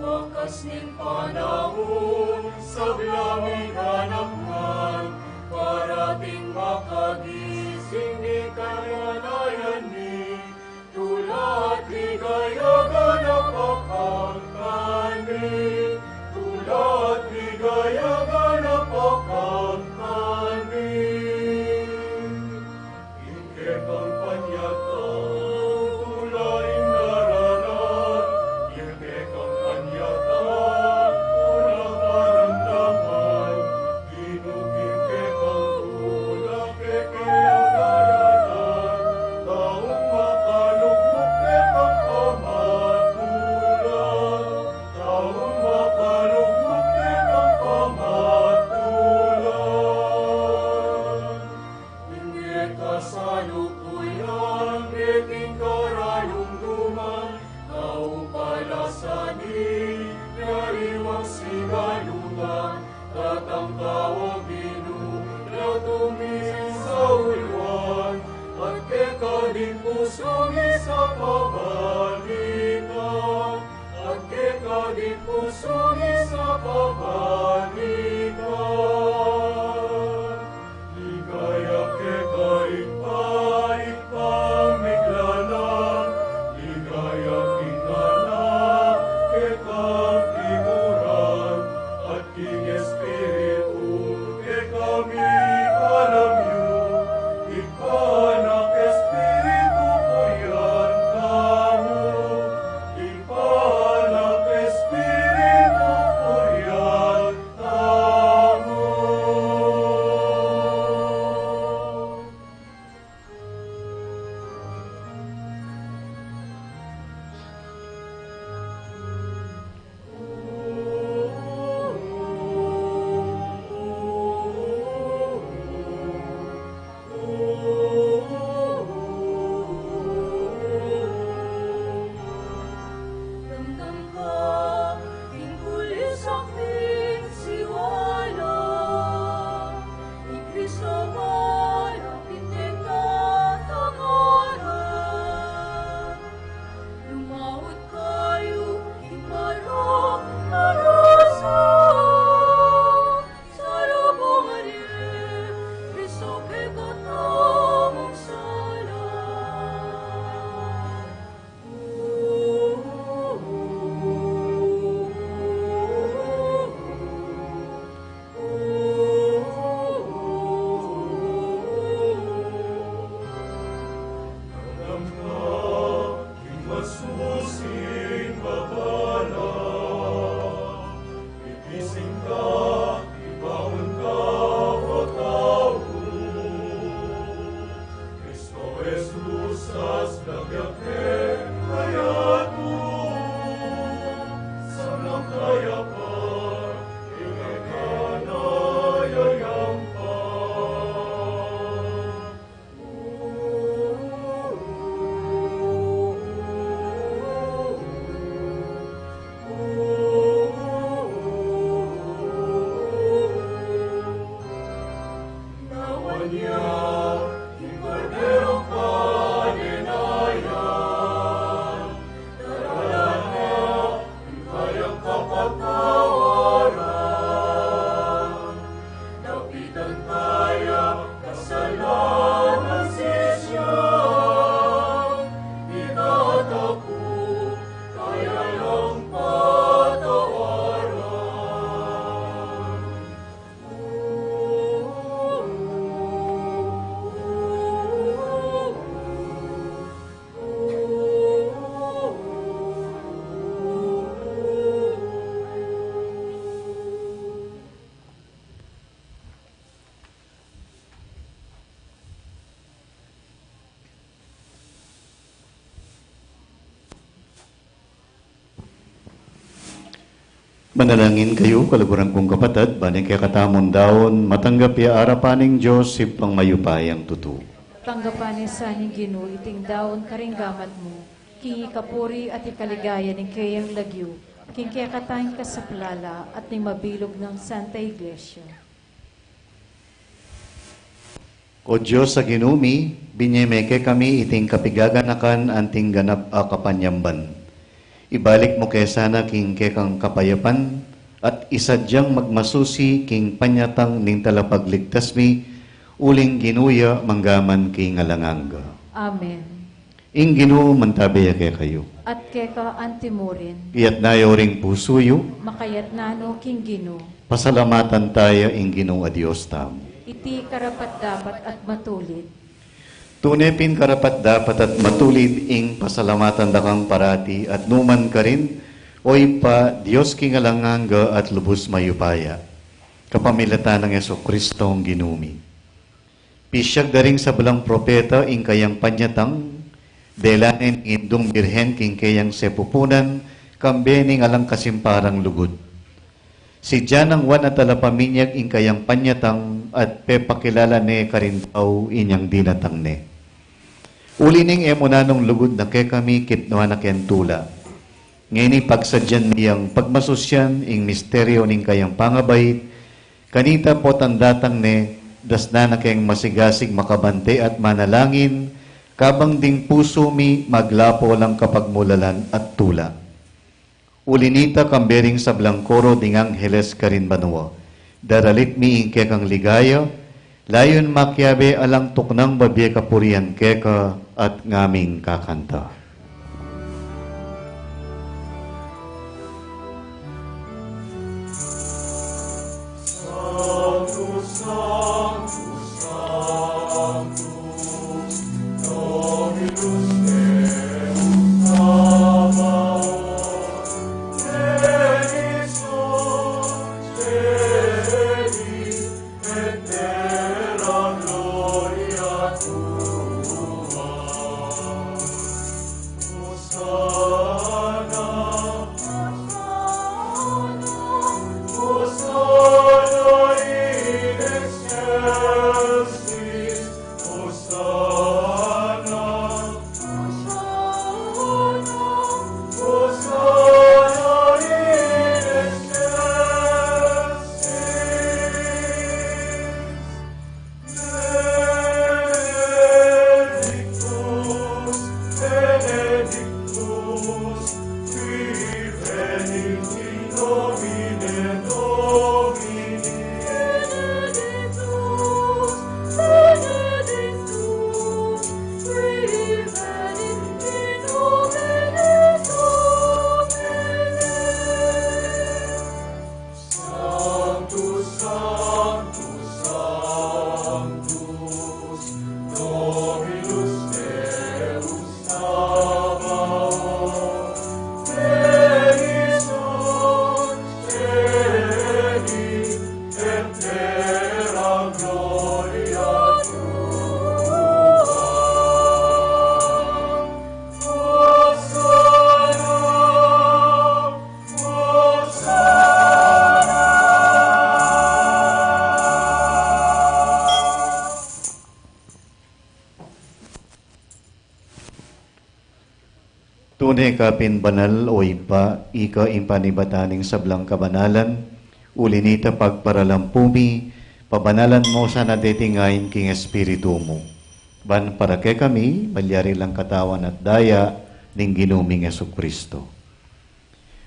Wakas ning panaun, sablang iganap ngan, parating makagising ning kamatayan mi, tula at ligaya ganap a pangkami, tula at ligaya ganap a pangkami. Ing kekang panyatang, tula ing daralan, ing kekang panyatang, tula panamdaman, Ginu, ing kekang tula, kekeng daralan, taung makalugud kekang pamatula, taung makalugud Tatang ka, O Ginu, lalu tuminsa uluan, at keka din pusung isapabalik, at keka din pusung isapabalik. Ligaya keka Ibpa, Ibpang miglalang, ligaya king Anak, keka king Uran, at king Espiritu, keka mi kalamyu, Ibpa, Anak, Espiritu, purian tamu, Ibpa, Anak, Espiritu, purian tamu. Damdam ka king kulisang pin siwala, i Kristo malapit neng tatamaran. Lumawat kayu king marok a rasa, salubungan ne Kristo kekatamung sala. Kristo Jesus, as lagya ke kayatu, sablang kayapan, ikay ka na yayampan. Nawan ya ing Korderong Panenayan, daralan ne ing kayang kapatawaran. Dapitan taya kasalanan sisya, ikataku kaya lang patawaran. Manalangin kayu, kaluguran kung kapatad, ban ing kekatamung daun matanggap ya arapan ning Dios, Ibpang mayupayang tutu. Tanggapan na sa ning Ginu iting daun karing gamat mu, king ikapuri at ikaligaya ning keyang lagyu, king kekatang kasaplalan at ning mabilug nang Santa Iglesia. O Dios a Ginu mi, binie me kekami iting kapigaganakan anting ganap a kapanyamban. Ibalik mu ke sana king kekang kapayapan, at isadyang magmasusi king panyatang ning Talapagligtas mi, uling Ginu ya manggaman king alang angga. Amen. Ing Ginu mantabe ya kekayu. At keka antimurin. Iyatna yu ring pusu yu. Makayatna no king Ginu. Pasalamatan taya ing Ginu a Dios tamu. Iti karapat-dapat at matulid. Tune pin karapat-dapat at matulid ing pasalamatan da kang parati at nukarin man, O Ibpa, Dios king alang angga at lubus mayupaya, kapamilatan nang Jesucristong Ginu mi. Pisyag da ring sablang propeta ing kayang panyatang, dela ne ning Indung Birhen king keyang sepupunan, kambe ning alang kasimparang lugud. Sidya nang Juan a Talapaminyag ing kayang panyatang, at pepakilala ne karing tau inyang dinatang ne. Uli ning e mu nanung lugud na kekami, kitnuan na keng tula. Ngeni pagsadyan mi yang pagmasusyan ing misteryo ning kayang pangabait, kanita potang datang ne, dasnan na keng masigasig makabante at manalangin, kabang ding pusu mi maglapo lang kapagmulalan at tula. Uli nita kambe ring sablang koro ding angheles karin banua, daralit mi ing kekang ligaya, layun makiabe alang tuknang babie kapurian keka at ngaming kakanta. Tune ka pin banal, o Ibpa, ika ing panibatan ning sablang kabanalan, uli nita pagparalampu mi, pabanalan mu sana deti ngain king Espiritu mu. Ban para kekami, malyari lang katawan at daya ning Ginu ming Jesucristo.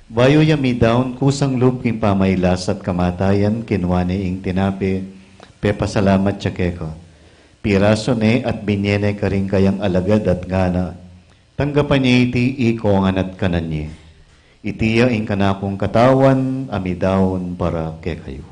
Bayu ya midaun kusang lub king pamailas at kamatayan, kinua ne ing tinape, pepasalamat ya keka. Pirasu ne at binye ne karing kayang alagad at ngana, tanggapan ye iti ikongan at kanan ye. Iti ya ing kanakung katawan a midaun para kekayu.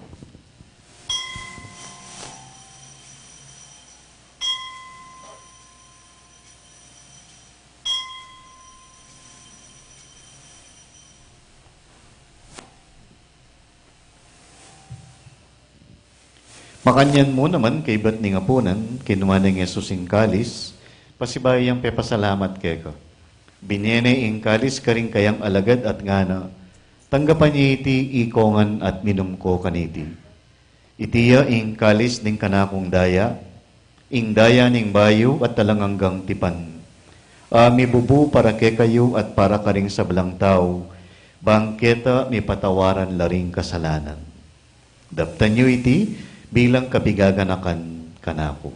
Makanyan mu naman kaybat ning apunan, kinua neng Jesus ing kalis, pasibayu yang pepasalamat keka. Binye ne ing kalis karing kayang alagad at ngana, tanggapan ye iti ikongan at minum ko kaniti. Iti ya ing kalis ning kanakung daya, ing daya ning bayu at alang anggang tipan, a mibubu para kekayu at para karing sablang tau, bang keta mipatawaran la ring kasalanan. Daptan yu iti bilang kapigaganakan kanaku.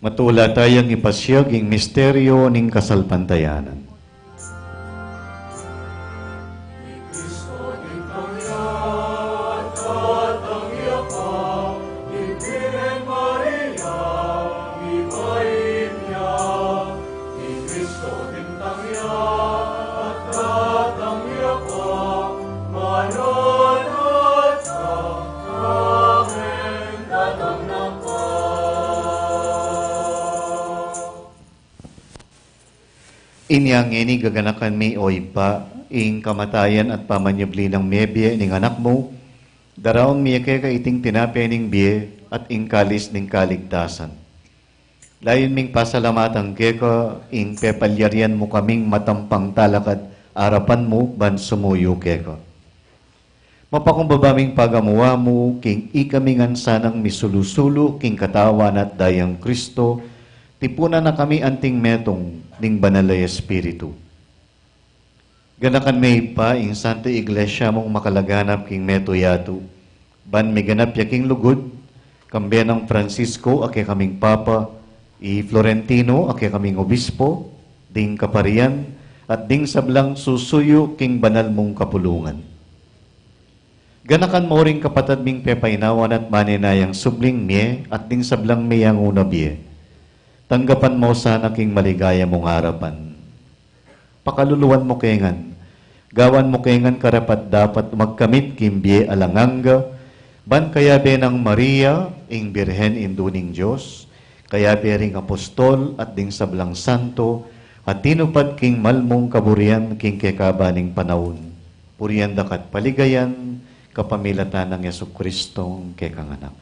Matula tayang ipasiag ing misteryo ning kasalpantayanan. Inya ngeni gaganakan mi, o Ibpa, ing kamatayan at pamanyubli nang mebie ning Anak mu, daraun mi keka iting tinape ning bie at ing kalis ning kaligtasan. Layun ming pasalamatan keka ing pepalyarian mu kaming matampang talakad arapan mu ban sumuyu keka. Mapakumbaba ming pagamuan mu king ikami ngan sanang misulu-sulu king Katawan at Dayang Kristo, tipunan na kami anting metung ning Banal a Espiritu. Ganakan me Ibpa ing Santa Iglesia mung makalaganap king metung yatu, ban miganap ya king lugud, kambe nang Francisco a kekaming Papa, i Florentino a kekaming Obispo, ding kaparian, at ding sablang susuyu king banal mung kapulungan. Ganakan mu ring kapatad ming pepainawan at maninayang subling mie at ding sablang miyanguna bie. Tanggapan mu sana king maligaya mung arapan. Pakaluluan mu ke ngan. Gawan mu ke ngan karapat-dapat magkamit king bie alang angga, ban kayabe nang Maria, ing Birhen Indu ning Dios, kayabe ring apostol at ding sablang santo, a tinupad king mal mung kaburian king kekaba ning panaun. Purian da ka at paligayan, kapamilatan nang Jesucristong kekang Anak.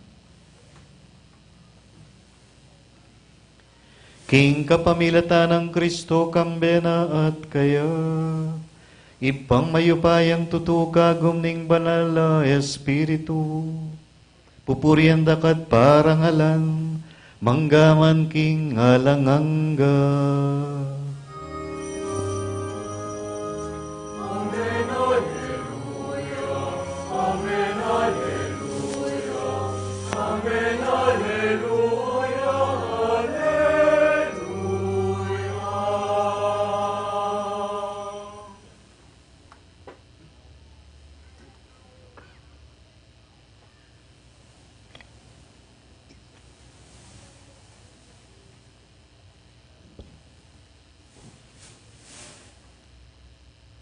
King kapamilatan nang Kristo, kambe na at kaya, Ibpang mayupayang tutu, kagum ning Banal a Espiritu, pupurian da ka at parangalan, manggaman king alang angga.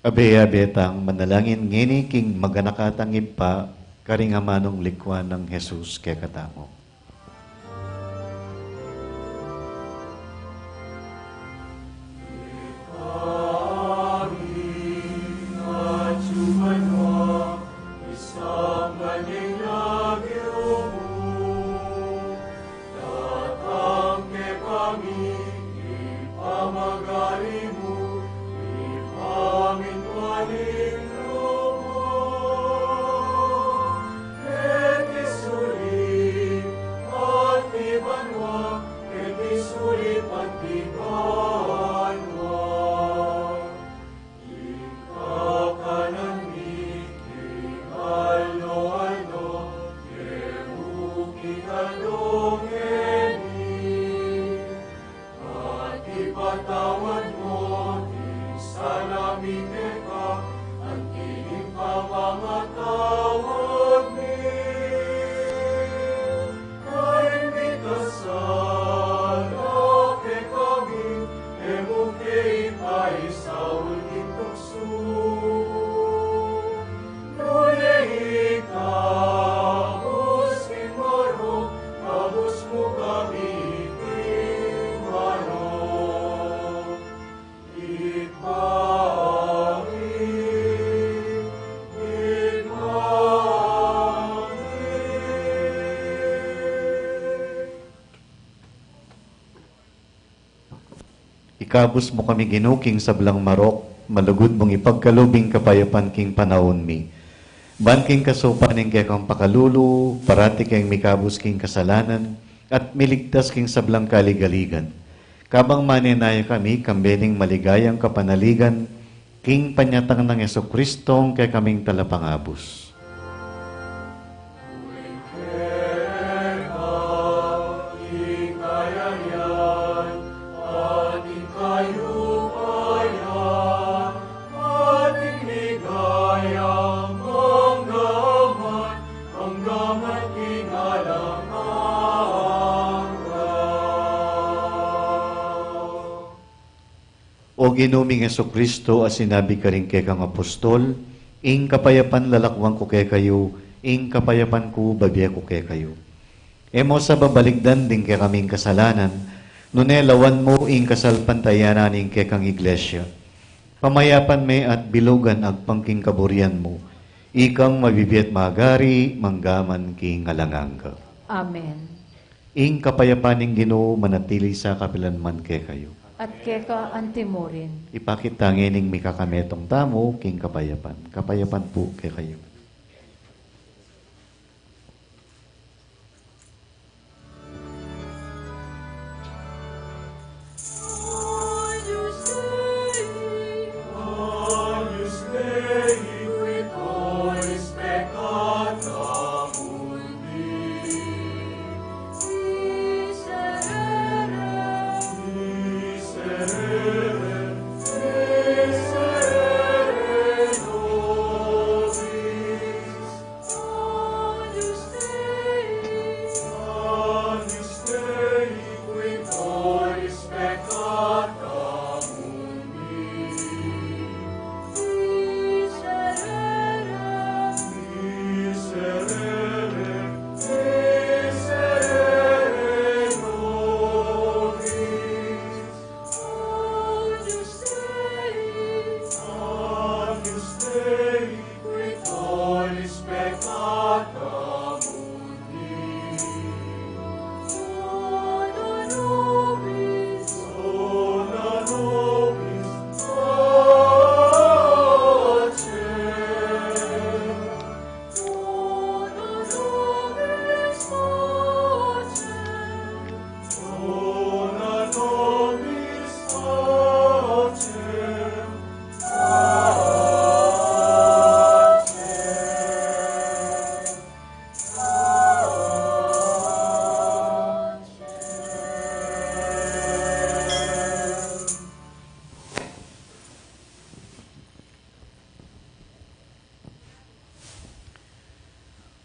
Abe-abe tang manalangin ngeni king maganaka tang Ibpa, karing amanung likuan nang Jesus kekatamu. Datang kekami ing pamagari mu, ing pamintuan ning lub mu, keti sulip anti banua, keti sulip anti banua. Ing kakanan mi king aldo-aldo, ibie mu kekami ngeni, at ipatawad mu ding sala mi keka, anti ing pamamatawad mi king mikasala kekami, e mu ke ipaisaul king tuksu, nune ikabus king marok, ikabus mu kami king marok. Ikami, ikami. Ikabus mu kami, Ginu, king sablang marok, malugud mung ipagkalub ing kapayapan king panaun mi. Ban king kasupan ning kekang pakalulu, parati keng mikabus king kasalanan, at miligtas king sablang kaligaligan. Kabang manenaya kami, kambe ning maligayang kapanaligan, king panyatang nang Jesucristong kekaming Talapangabus. O Ginu ming Jesucristo, a sinabi karing kekang apostol, ing kapayapan lalakwan ku kekayu, ing kapayapan ku bibie ku kekayu. E mu sa babalikdan ding kekaming kasalanan, nune lawan mu ing kasalpantayanan ning kekang Iglesia. Pamayapan me at bilugan agpang king kaburian mu. Ikang mabibie at magari, manggaman king alang angga. Amen. Ing kapayapan ning Ginu manatili sa kapilan man kekayu. At keka antimurin. Ipakit ta ngening mikakametung tamu king kapayapan. Kapayapan pu kekayu.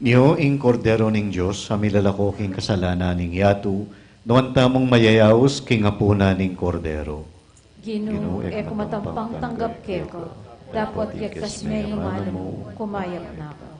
Nyo ing Kordero ning Dios, a milalako king kasalanan ning yatu, nuan tamung mayayaus king apunan ning Kordero. Ginu, e ku matampang tanggap keka, dapot yagkas me ing amanu mu, kumayap na ku.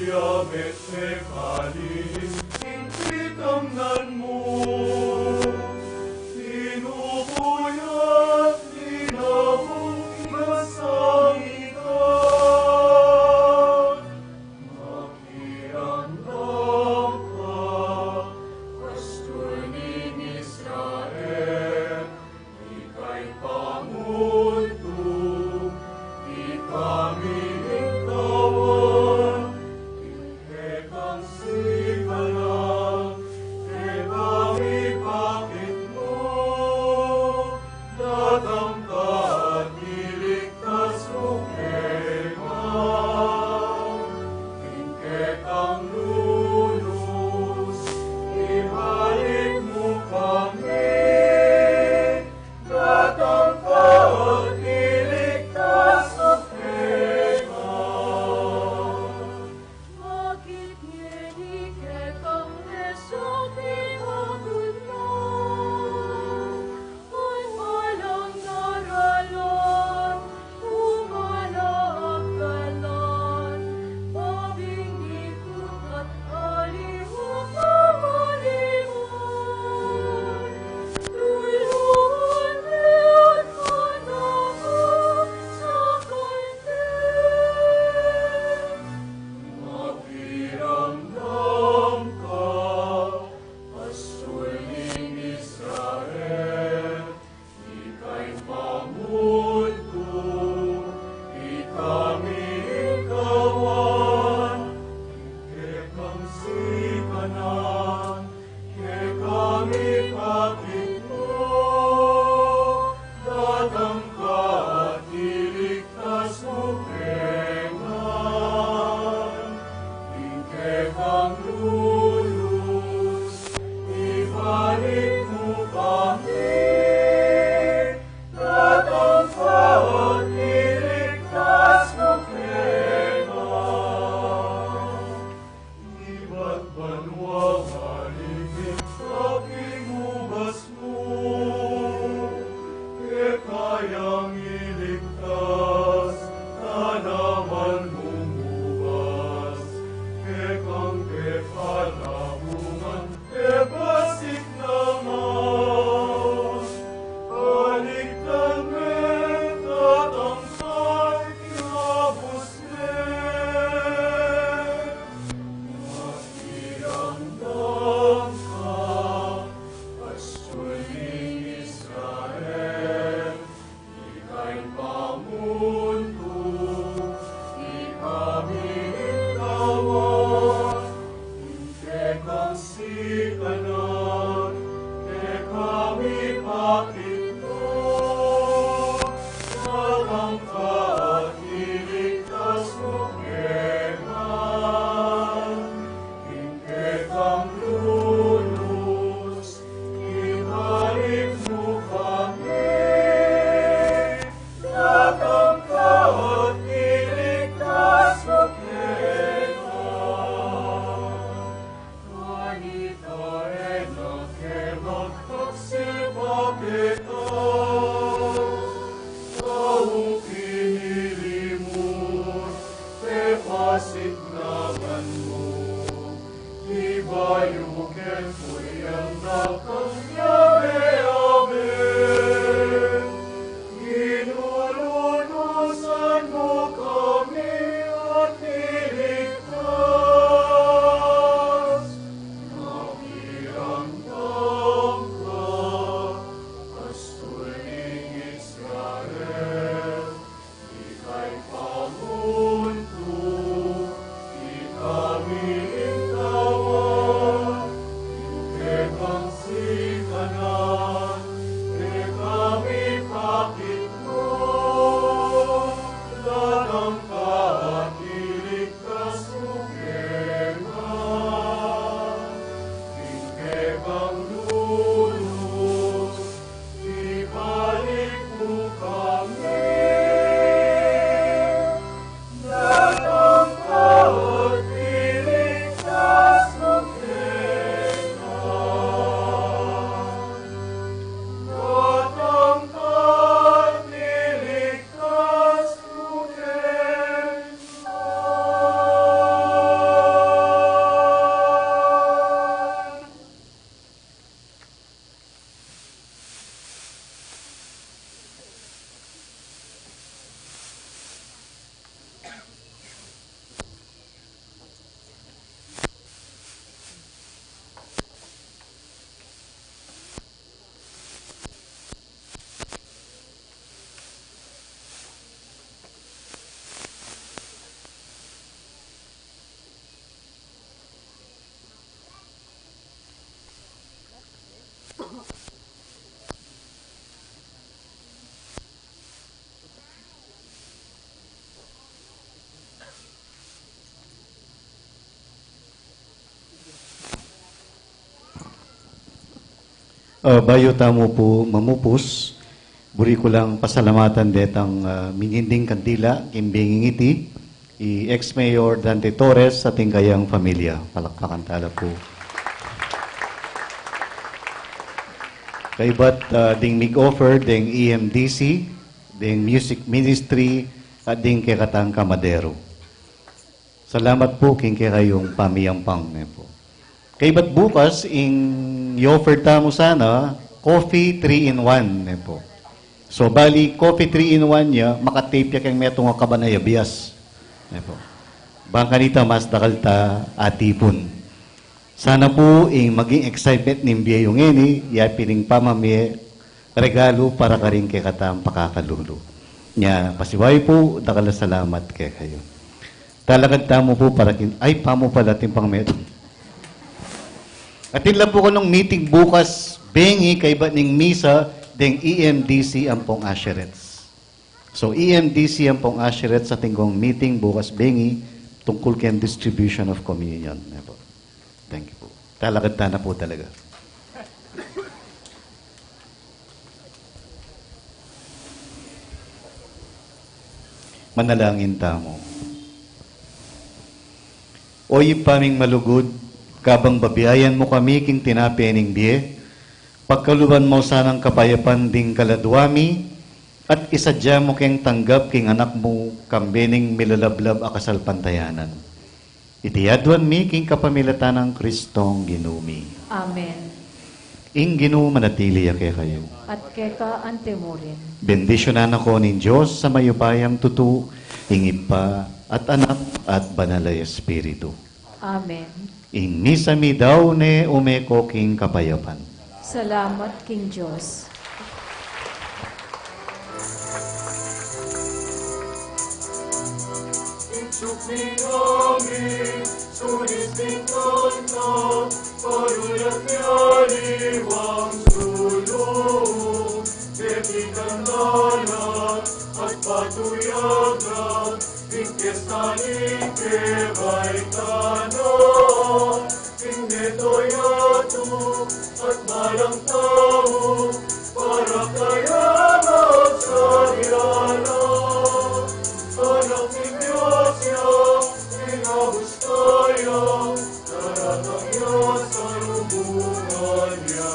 Yabe te kaliling king pitamnan mu, tinubuyat linawag king kasangitan. Makiramdam ka, pastul ning Israel, ika'y panguntu, ikami ning kawan, ing kekang sikanan, kekami pakit mu, datang ka at iligtas mu kami, ing kekang lunus, ibalik mu kami, datang ka at iligtas mu kami. Bakit ngeni kekang mesak ing agunan, at alang daralan, umalang kanan, babing ikut at aliwa pamaliwan. Tulungan me at manako sa kante. Makiramdam ka, pastul ning Israel, ika'y panguntu, ikami ing kawan, ing kekang sikanan, kekami pakit mu, datang ka at iligtas mu kami, ing kekang lunus, ibalik mu kami, datang ka at iligtas mu kami. Ibat banua maligid, kapingubas mu, keka yang iligtas, tanaman mung ubas, kekang pekalabungan, pepasik naman. Balikdan me, datang ka at ikabus me. Makiramdam ka, pastul ning Israel, ika'y panguntu, ikami ing kawan, ing kekang sikanan, kekami pakit mu, datang ka at iligtas mu kami, ing kekang lunus, ibalik mu kami, datang ka at iligtas mu kami. Kanita e na ke magpagsipapita, taung pinili mu, pepasik naman mu, ibayu ke puyang dakang yabe-yabe. Inulunusan mu kami at iligtas. Makiramdam ka, pastul ning Israel, ika'y panguntu, ikami ing kawan, ing kekang sikanan, Ah, bayu tamu pu mamupus, buri ku lang pasalamatan detang, ah, minginding kandila king benging iti, i ex-mayor Dante Torres at ing kayang familia. Palakpakan tala pu. Kaybat, ah, ding mig-offer, ding E M D C, ding music ministry, at ding kekatang kamadero. Salamat pu king kekayung pamiyampang, ne pu. Kaybat bukas, ing i-offer tamu sana, coffee three in one, ne pu. So, bali, coffee three in one ya, makatape ya keng metung a kabanay a bias, ne pu. Bang kanita mas dakal ta atipun. Sana pu ing maging excitement ning bie yu ngeni, ya pin ing pamamie regalu para karing kekatang pakakalulu. Nya, pasibayu pu, dakal a salamat kekayu. Talakad tamu pu para kin-, ay, pamu pala, atin pang metung. Atin la pu kanung meeting bukas bengi kaybat ning misa deng E M D C ampong usherettes. So, E M D C ampong usherettes, atin kung meeting bukas bengi tungkul keng distribution of communion. Ayan pu. Thank you pu. Talakad tana pu talaga. Manalangin tamu. O Ibpa ming malugud, kabang babiayan mu kami king tinape ning bie, pagkaluban mu sanang kapayapan ding kaladua mi, at isadya mu keng tanggap king Anak mu, kambe ning milalablab a kasalpantayanan. Iti aduan mi king kapamilatan nang Kristong Ginu mi. Amen. Ing Ginu manatili ya kekayu. At keka antimurin. Bendisyunan na ko ning Dios a mayupayang tutu, ing Ibpa, at Anak, at Banal a Espiritu. Amen. Ing misa mi dau ne, ume ko king kapayapan. Salamat king Dios. Ichuk mi kami, sulis mi kanta, parulat mi aliwang sulu, beti kandala, at patuyagan, ing kestani ke baitana, ing meto yatu, at malang tau, para kaya magsariyala. Anak ning Dios ya, inabus kaya, daratang ya sa lubungan ya.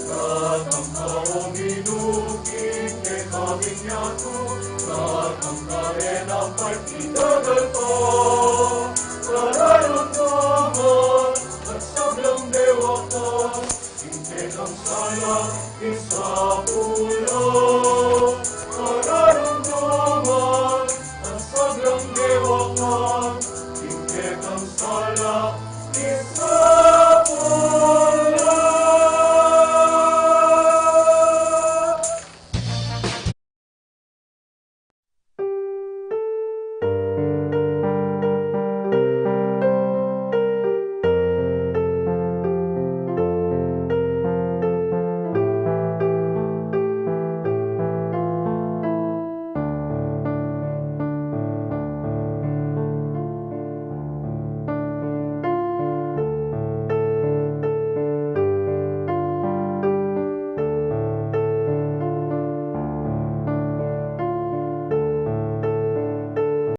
Datang ka, o Ginu, king kekami yatu, datang ka, e na pagtatagal pa. Kararunduman at sablang dewata, ing kekang sala, isapul la. Kararunduman at sablang dewata, ing kekang sala, isapul la.